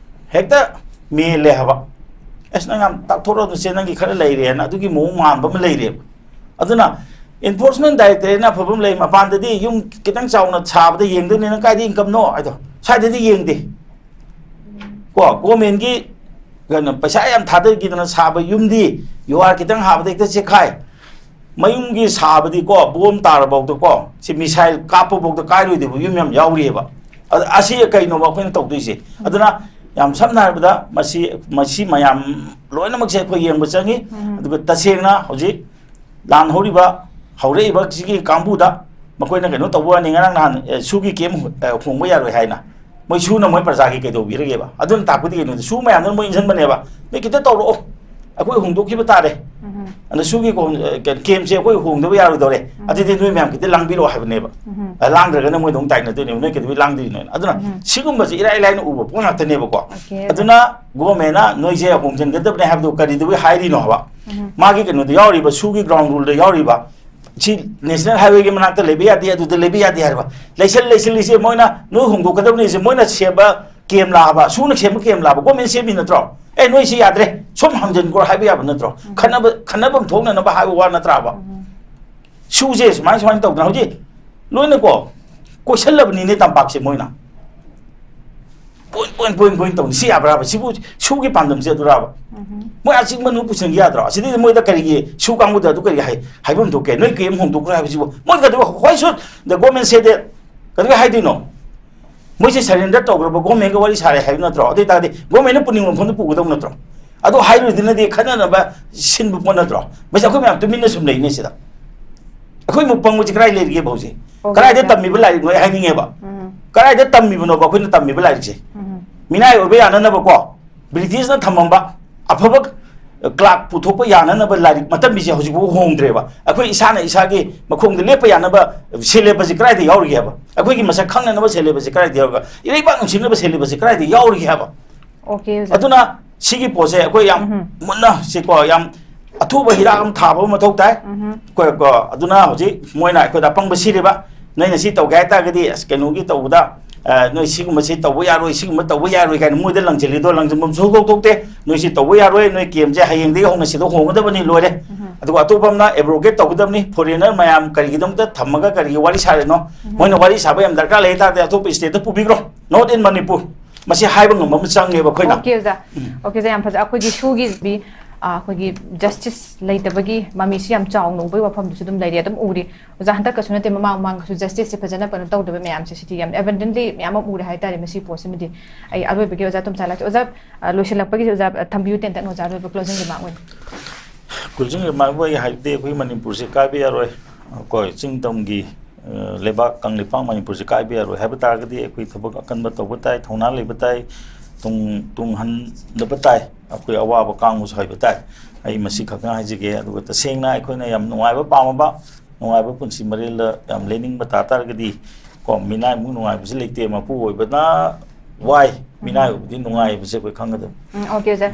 ꯍꯦꯛꯇ ꯃꯦꯜꯂꯦ ꯍꯥꯏꯕ꯫ "ꯑꯁ, ꯅꯪ ꯌꯥꯝ ꯇꯥꯛꯊꯣꯔꯛꯑꯅꯨꯁꯦ, ꯅꯪꯒꯤ ꯈꯔ ꯂꯩꯔꯦꯅ", ꯑꯗꯨꯒꯤ ꯃꯑꯣꯡ ꯃꯥꯟꯕ ꯑꯃ ꯂꯩꯔꯦꯕ꯫ ꯑꯗꯨꯅ enforcement directorate ꯅ ꯑꯐꯕ ꯑꯃ ꯂꯩ, ꯃꯄꯥꯟꯗꯗꯤ ꯌꯨꯝ ꯈꯤꯇꯪ ꯆꯥꯎꯅ ꯁꯥꯕꯗ ꯌꯦꯡꯗꯣꯏꯅꯤ, "ꯅꯪ ꯀꯥꯏꯗ income ꯅꯣ?" ꯍꯥꯏꯗꯣ꯫ ꯁ꯭ꯋꯥꯏꯗꯗꯤ ꯌꯦꯡꯗꯦ꯫ ꯀꯣ, government ꯀꯤ ꯀꯩꯅꯣ, ꯄꯩꯁꯥ ꯌꯥꯝ ꯊꯥꯗꯈꯤꯗꯅ ꯁꯥꯕ ꯌꯨꯝꯗꯤ ꯌꯨꯍꯥꯔ ꯈꯤꯇꯪ ꯍꯥꯕꯗ ꯍꯦꯛꯇ ꯆꯦꯛꯈꯥꯏ꯫ ꯃꯌꯨꯝꯒꯤ ꯁꯥꯕꯗꯤꯀꯣ, ꯕꯣꯝ ꯇꯥꯔꯐꯥꯎꯗꯀꯣ, ꯁꯤ missile ꯀꯥꯞꯄꯐꯥꯎꯗ ꯀꯥꯏꯔꯣꯏꯗꯕ ꯌꯨꯝ ꯌꯥꯝ ꯌꯥꯎꯔꯤꯑꯕ꯫ ꯑ-, ꯑꯁꯤ ꯀꯩꯅꯣꯕ ꯑꯩꯈꯣꯏꯅ ꯇꯧꯗꯣꯏꯁꯦ? ꯑꯗꯨꯅ ꯌꯥꯝ ꯁꯝꯅ ꯍꯥꯏꯔꯕꯗ, ꯃꯁꯤ, ꯃꯁꯤ ꯃꯌꯥꯝ ꯂꯣꯏꯅꯃꯛꯁꯦ ꯑꯩꯈꯣꯏ ꯌꯦꯡꯕ ꯆꯪꯉꯤ꯫ ꯑꯗꯨꯒ ꯇꯁꯦꯡꯅ ꯍꯧꯖꯤꯛ ꯂꯥꯟ ꯍꯧꯔꯤꯕ, ꯍꯧꯔꯛꯏꯕ ꯁꯤꯒꯤ ꯀꯥꯡꯕꯨꯗ ꯃꯈꯣꯏꯅ ꯀꯩꯅꯣ ꯇꯧꯕ ꯋꯥꯅꯤ꯫ ꯉꯔꯥꯡ ꯅꯍꯥꯟ, ꯑꯦ, ꯁꯨꯒꯤ ꯀꯦꯝ ꯍꯣ-, ꯑꯦ, ꯍꯣꯡꯕ ꯌꯥꯔꯣꯏ ꯍꯥꯏꯅ ꯃꯣꯏ ꯁꯨꯅ ꯃꯣꯏ ꯄ꯭ꯔꯖꯥꯒꯤ ꯀꯩꯗꯧꯕꯤꯔꯒꯦꯕ? ꯑꯗꯨꯅ ꯇꯥꯛꯄꯗꯤ ꯀꯩꯅꯣꯗ, ꯁꯨ ꯃꯌꯥꯝꯗꯨꯅ ꯃꯣꯏ ꯏꯟꯁꯤꯟꯕꯅꯦꯕ, "ꯅꯣꯏ ꯈꯤꯇ ꯇꯧꯔꯛꯑꯣ, ꯑꯩꯈꯣꯏ ꯍꯣꯡꯗꯣꯛꯈꯤꯕ ꯇꯥꯔꯦ", ꯑꯗ ꯁꯨꯒꯤ ꯀꯣꯝ-, ꯑꯦ, ꯀꯦ-, ꯀꯦꯝꯁꯦ ꯑꯩꯈꯣꯏ ꯍꯣꯡꯗꯕ ꯌꯥꯔꯣꯏꯗꯧꯔꯦ, ꯑꯗꯨꯗꯤ ꯅꯣꯏ ꯃꯌꯥꯝ ꯈꯤꯇ ꯂꯥꯡꯕꯤꯔꯛꯑꯣ ꯍꯥꯏꯕꯅꯦꯕ꯫ ꯑ, ꯂꯥꯡꯗ꯭ꯔꯒꯅ ꯃꯣꯏꯗ ꯑꯃꯨꯛ ꯇꯥꯏꯅꯗꯣꯏꯅꯦꯕ, "ꯅꯣꯏ ꯀꯩꯗꯧꯕꯩ ꯂꯥꯡꯗ꯭ꯔꯤꯅꯣ?" ꯍꯥꯏꯅ꯫ ꯑꯗꯨꯅ ꯁꯤꯒꯨꯝꯕꯁꯦ ꯏꯔꯥꯏ ꯂꯥꯏꯅ ꯎꯕ ꯄꯣꯠ ꯉꯥꯛꯇꯅꯦꯕꯀꯣ꯫ ꯑꯗꯨꯅ government ꯅ ꯅꯣꯏꯁꯦ ꯍꯣꯡꯖꯤꯟꯒꯗꯕꯅꯦ ꯍꯥꯏꯕꯗꯨ ꯀꯔꯤꯗꯧꯕꯩ ꯍꯥꯏꯔꯤꯅꯣ ꯍꯥꯏꯕ? ꯃꯥꯒꯤ ꯀꯩꯅꯣꯗ ꯌꯥꯎꯔꯤꯕ, ꯁꯨꯒꯤ ground rule ꯗ ꯌꯥꯎꯔꯤꯕ, ꯁꯤ ꯅꯦꯁꯅꯦꯜ ꯍꯥꯏꯋꯦꯒꯤ ꯃꯅꯥꯛꯇ ꯂꯩꯕ ꯌꯥꯗꯦ, ꯑꯗꯨꯗ ꯂꯩꯕ ꯌꯥꯗꯦ ꯍꯥꯏꯔꯕ? ꯂꯩꯁꯜ ꯂꯩꯁꯜꯂꯤꯁꯦ ꯃꯣꯏꯅ ꯅꯣꯏ ꯍꯣꯡꯗꯣꯛꯀꯗꯕꯅꯤꯁꯦ, ꯃꯣꯏꯅ ꯁꯦꯝꯕ ꯀꯦꯝ ꯂꯥꯛꯑꯕ, ꯁꯨꯅ ꯁꯦꯝꯕ ꯀꯦꯝ ꯂꯥꯛꯑꯕ, ꯒꯣꯔꯃꯦꯟ ꯁꯦꯝꯃꯤ ꯅꯠꯇ꯭ꯔꯣ? ꯑꯦ, ꯅꯣꯏ ꯁꯤ ꯌꯥꯗ꯭ꯔꯦ, ꯁꯨꯝ ꯍꯥꯡꯖꯟꯈ꯭ꯔꯣ ꯍꯥꯏꯕ ꯌꯥꯕ ꯅꯠꯇ꯭ꯔꯣ? ꯎꯝ꯫ ꯈꯟꯅꯕ, ꯈꯟꯅꯐꯝ ꯊꯣꯛꯅꯅꯕ ꯍꯥꯏꯕ ꯋꯥ ꯅꯠꯇ꯭ꯔꯥꯕ? ꯎꯝ꯫ ꯁꯨꯁꯦ ꯁꯨꯃꯥꯏ ꯁꯨꯃꯥꯏꯅ ꯇꯧꯗꯅ ꯍꯧꯖꯤꯛ ꯂꯣꯏꯅꯀꯣ ꯀꯣꯏꯁꯜꯂꯕꯅꯤꯅꯦ ꯇꯝꯄꯥꯛꯁꯦ ꯃꯣꯏꯅ꯫ ꯄꯣꯏꯟ, ꯄꯣꯏꯟ, ꯄꯣꯏꯟ, ꯄꯣꯏꯟ ꯇꯧꯅꯤ꯫ ꯁꯤ ꯌꯥꯕ꯭ꯔꯥꯕ? ꯁꯤꯕꯨ ꯁꯨꯒꯤ ꯄꯥꯟꯗꯝꯁꯦ ꯑꯗꯨꯔꯥꯕ? ꯎꯝ꯫ ꯃꯣꯏ ꯑꯥ ꯆꯤꯡ ꯃꯅꯨꯡ ꯄꯨꯁꯤꯟꯒꯦ ꯌꯥꯗ꯭ꯔꯣ? ꯑꯁꯤꯗꯩꯗꯤ ꯃꯣꯏꯗ ꯀꯔꯤꯒꯤ ꯁꯨ ꯀꯥꯡꯕꯨꯗ ꯑꯗꯨ ꯀꯔꯤ ꯍꯥꯏ-, ꯍꯥꯏꯐꯝ ꯊꯣꯛꯀꯦ? ꯅꯣꯏ ꯀꯦꯝ ꯍꯣꯡꯗꯣꯛꯈ꯭ꯔꯣ ꯍꯥꯏꯕꯁꯤꯕꯨ? ꯃꯣꯏ ꯀꯩꯗꯧꯕ, why should the government say that? ꯀꯩꯗꯧꯕꯩ ꯍꯥꯏꯗꯣꯏꯅꯣ? ꯃꯣꯏꯁꯦ surrender ꯇꯧꯈ꯭ꯔꯕ, ꯒꯣꯔꯃꯦꯟꯒ ꯋꯥꯔꯤ ꯁꯥꯔꯦ ꯍꯥꯏꯕ ꯅꯠꯇ꯭ꯔꯣ? ꯑꯗꯨ ꯑꯣꯏ ꯇꯥꯔꯗꯤ ꯒꯣꯔꯃꯦꯟꯅ ꯄꯨꯅꯤꯡꯕ ꯃꯐꯝꯗ ꯄꯨꯒꯗꯧ ꯅꯠꯇ꯭ꯔꯣ? ꯑꯗꯨ ꯍꯥꯏꯔꯨꯗꯨꯅꯗꯤ ꯈꯟꯅꯅꯕ ꯁꯤꯟꯕ ꯄꯣꯠ ꯅꯠꯇ꯭ꯔꯣ? ꯃꯁꯤ ꯑꯩꯈꯣꯏ ꯃꯌꯥꯝ ꯇꯨꯃꯤꯟꯅ ꯁꯨꯝ ꯂꯩꯅꯦ ꯁꯤꯗ꯫ ꯑꯩꯈꯣꯏ ꯃꯨꯛ ꯄꯪꯕꯁꯤ ꯀꯗꯥꯏ ꯂꯩꯔꯤꯒꯦꯕ ꯍꯧꯖꯤꯛ? ꯑꯣꯀꯦ, ꯀꯗꯥꯏꯗ ꯑꯣꯀꯦ꯫ ꯇꯝꯃꯤꯕ ꯂꯥꯏꯔꯤꯛꯅꯣ ꯑꯩ ꯍꯥꯏꯅꯤꯡꯉꯦꯕ꯫ ꯎꯝ꯫ ꯀꯗꯥꯏꯗ ꯇꯝꯃꯤꯕꯅꯣꯕ ꯑꯩꯈꯣꯏꯅ ꯇꯝꯃꯤꯕ ꯂꯥꯏꯔꯤꯛꯁꯦ? ꯎꯝ꯫ ꯃꯤꯅꯥꯏ ꯑꯣꯏꯕ ꯌꯥꯅꯅꯕꯀꯣ, ꯕ꯭ꯔꯤꯇꯤꯁꯅ ꯊꯝꯃꯝꯕ ꯑꯐꯕ ꯀ꯭ꯂꯥꯔꯛ ꯄꯨꯊꯣꯛꯄ ꯌꯥꯅꯅꯕ ꯂꯥꯏꯔꯤꯛ ꯃꯇꯝꯕꯤꯁꯦ ꯍꯧꯖꯤꯛꯐꯥꯎ ꯍꯣꯡꯗ꯭ꯔꯦꯕ꯫ ꯑꯩꯈꯣꯏ ꯏꯁꯥꯅ ꯏꯁꯥꯒꯤ ꯃꯈꯣꯡꯗ ꯂꯦꯞꯄ ꯌꯥꯅꯕ ꯁꯦꯂꯦꯕꯁꯁꯦ ꯀꯗꯥꯏꯗ ꯌꯥꯎꯔꯤꯒꯦ ꯍꯥꯏꯕ? ꯑꯩꯈꯣꯏꯒꯤ ꯃꯁꯛ ꯈꯪꯅꯅꯕ ꯁꯦꯂꯦꯕꯁꯁꯦ ꯀꯗꯥꯏꯗ ꯌꯥꯎꯔꯤꯒꯦ? ꯏꯔꯩꯕꯥꯛ ꯅꯨꯡꯁꯤꯅꯕ ꯁꯦꯂꯦꯕꯁꯁꯦ ꯀꯗꯥꯏꯗ ꯌꯥꯎꯔꯤꯒꯦ ꯍꯥꯏꯕ? ꯑꯣꯀꯦ, ꯑꯣꯖꯥ꯫ ꯑꯗꯨꯅ ꯁꯤꯒꯤ ꯄꯣꯠꯁꯦ ꯑꯩꯈꯣꯏ ꯌꯥꯝ ꯎꯝꯍꯨꯝ꯫ ꯃꯨꯟꯅ ꯁꯤꯀꯣ, ꯌꯥꯝ ꯑꯊꯨꯕ ꯍꯤꯗꯥꯛ ꯑꯃ ꯊꯥꯕ ꯑꯃ ꯃꯊꯧ ꯇꯥꯏ꯫ ꯎꯝꯍꯨꯝ꯫ ꯑꯩꯈꯣꯏ ꯀꯣ, ꯑꯗꯨꯅ ꯍꯧꯖꯤꯛ ꯃꯣꯏꯅ ꯑꯩꯈꯣꯏꯗ ꯑꯄꯪꯕ ꯁꯤꯔꯤꯕ, ꯅꯣꯏꯅ ꯁꯤ ꯇꯧꯒꯦ ꯍꯥꯏ ꯇꯥꯔꯒꯗꯤ ꯑꯁ ꯀꯩꯅꯣꯒꯤ ꯇꯧꯕꯗ, ꯑ, ꯅꯣꯏ ꯁꯤꯒꯨꯝꯕꯁꯤ ꯇꯧꯕ ꯌꯥꯔꯣꯏ, ꯁꯤꯒꯨꯝꯕ ꯇꯧꯕ ꯌꯥꯔꯣꯏ ꯀꯥꯏꯅ ꯃꯣꯏꯗ ꯂꯪꯁꯤꯜꯂꯤꯗꯣ ꯂꯪꯁꯤꯟꯐꯝ ꯁꯨꯡꯊꯣꯛ ꯊꯣꯛꯇꯦ꯫ ꯅꯣꯏ ꯁꯤ ꯇꯧꯕ ꯌꯥꯔꯣꯏ, ꯅꯣꯏ ꯀꯦꯝꯁꯦ ꯍꯌꯦꯡꯗꯒꯤ ꯍꯧꯅ ꯁꯤꯗ ꯍꯣꯡꯒꯗꯕꯅꯤ, ꯂꯣꯏꯔꯦ꯫ ꯎꯝꯍꯨꯝ꯫ ꯑꯗꯨꯒ ꯑꯇꯣꯞꯄ ꯑꯃꯅ ꯑꯦꯕ꯭ꯔꯣꯒꯦꯠ ꯇꯧꯒꯗꯕꯅꯤ꯫ ꯐꯣꯔꯦꯅꯔ ꯃꯌꯥꯝ ꯀꯔꯤꯒꯤꯗꯃꯛꯇ ꯊꯝꯃꯒ ꯀꯔꯤꯒꯤ ꯋꯥꯔꯤ ꯁꯥꯔꯤꯅꯣ? ꯎꯝꯍꯨꯝ꯫ ꯃꯣꯏꯅ ꯋꯥꯔꯤ ꯁꯥꯕ ꯌꯥꯝ ꯗꯔꯀꯥꯔ ꯂꯩ ꯇꯥꯔꯗꯤ ꯑꯇꯣꯞꯄ ꯁ꯭ꯇꯦꯠꯇ ꯄꯨꯕꯤꯈ꯭ꯔꯣ, not in ꯃꯅꯤꯄꯨꯔ꯫ ꯃꯁꯤ ꯍꯥꯏꯕ ꯉꯝꯕ ꯑꯃ ꯆꯪꯉꯦꯕ ꯑꯩꯈꯣꯏꯅ꯫ ꯑꯣꯀꯦ, ꯑꯣꯖꯥ꯫ ꯎꯝ꯫ ꯑꯣꯀꯦ, ꯑꯣꯖꯥ, ꯌꯥꯝ ꯐꯖꯩ꯫ ꯑꯩꯈꯣꯏꯒꯤ ꯁꯨꯒꯤꯗꯤ, ꯑ, ꯑꯩꯈꯣꯏꯒꯤ ꯖꯁꯇꯤꯁ ꯂꯩꯇꯕꯒꯤ ꯃꯃꯤꯁꯤ ꯌꯥꯝ ꯆꯥꯎꯅ ꯎꯕꯒꯤ ꯋꯥꯐꯝꯗꯨꯁꯨ ꯑꯗꯨꯝ ꯂꯩꯔꯤ, ꯑꯗꯨꯝ ꯎꯔꯤ꯫ ꯑꯣꯖꯥ, ꯍꯟꯗꯛꯀꯁꯨ ꯅꯠꯇꯦ, ꯃꯃꯥꯡ ꯃꯃꯥꯡꯗꯁꯨ ꯖꯁꯇꯤꯁꯁꯦ ꯐꯖꯅ ꯀꯩꯅꯣ ꯇꯧꯗꯕ ꯃꯌꯥꯝꯁꯦ, ꯁꯤꯗꯤ ꯌꯥꯝ ꯑꯦꯕꯟꯗꯟꯂꯤ ꯃꯌꯥꯝ ꯑꯃ ꯎꯔꯦ ꯍꯥꯏꯇꯥꯔꯦ ꯃꯁꯤ ꯄꯣꯠꯁꯤꯃꯗꯤ꯫ ꯑꯩ ꯑꯔꯣꯏꯕꯒꯤ ꯑꯣꯖꯥ ꯇꯣꯝꯆꯥ ꯂꯥꯛꯆ-, ꯑꯣꯖꯥ, ꯑ, ꯂꯣꯏꯁꯤꯜꯂꯛꯄꯒꯤꯁꯦ ꯑꯣꯖꯥ, ꯑ, ꯊꯝꯕꯤꯌꯨ ꯇꯦꯟꯇꯛꯅ ꯑꯣꯖꯥ, ꯑꯔꯣꯏꯕ closing remark ꯑꯣꯏꯅ꯫ Closing remark ꯑꯣꯏ ꯍꯥꯏꯕꯗꯤ ꯑꯩꯈꯣꯏ ꯃꯅꯤꯄꯨꯔꯁꯦ ꯀꯥꯏꯕ ꯌꯥꯔꯣꯏ꯫ ꯑꯩꯈꯣꯏ ꯆꯤꯡ ꯇꯝꯒꯤ, ꯑ, ꯂꯩꯕꯥꯛ ꯀꯪꯂꯩꯄꯥꯛ ꯃꯅꯤꯄꯨꯔꯁꯦ ꯀꯥꯏꯕ ꯌꯥꯔꯣꯏ ꯍꯥꯏꯕ ꯇꯥꯔꯒꯗꯤ ꯑꯩꯈꯣꯏ ꯊꯕꯛ ꯑꯀꯟꯕ ꯇꯧꯕ ꯇꯥꯏ, ꯊꯧꯅꯥ ꯂꯩꯕ ꯇꯥꯏ, ꯇꯨꯡ, ꯇꯨꯡꯍꯟꯗꯕ ꯇꯥꯏ꯫ ꯑꯩꯈꯣꯏ ꯑꯋꯥꯕ ꯀꯥꯡꯕꯁꯨ ꯍꯩꯕ ꯇꯥꯏ꯫ ꯑꯩ ꯃꯁꯤ ꯈꯛꯇꯪ ꯍꯥꯏꯖꯒꯦ꯫ ꯑꯗꯨꯒ ꯇꯁꯦꯡꯅ ꯑꯩꯈꯣꯏꯅ ꯌꯥꯝ ꯅꯨꯡꯉꯥꯏꯕ ꯄꯥꯝꯃꯕ, ꯅꯨꯡꯉꯥꯏꯕ ꯄꯨꯟꯁꯤ ꯃꯔꯦꯜꯗ ꯌꯥꯝ ꯂꯦꯟꯅꯤꯡꯕ ꯇꯥ ꯇꯥꯔꯒꯗꯤ ꯀꯣ, ꯃꯤꯅꯥꯏꯃꯨꯛ ꯅꯨꯡꯉꯥꯏꯕꯁꯤ ꯂꯩꯇꯦ꯫ ꯃꯄꯨ ꯑꯣꯏꯕꯅ ꯋꯥꯏ, ꯃꯤꯅꯥꯏ ꯑꯣꯏꯕꯗꯤ ꯅꯨꯡꯉꯥꯏ ꯍꯥꯏꯕꯁꯦ ꯑꯩꯈꯣꯏ ꯈꯪꯒꯗꯕꯅꯤ꯫ ꯎꯝ, ꯑꯣꯀꯦ, ꯑꯣꯖꯥ꯫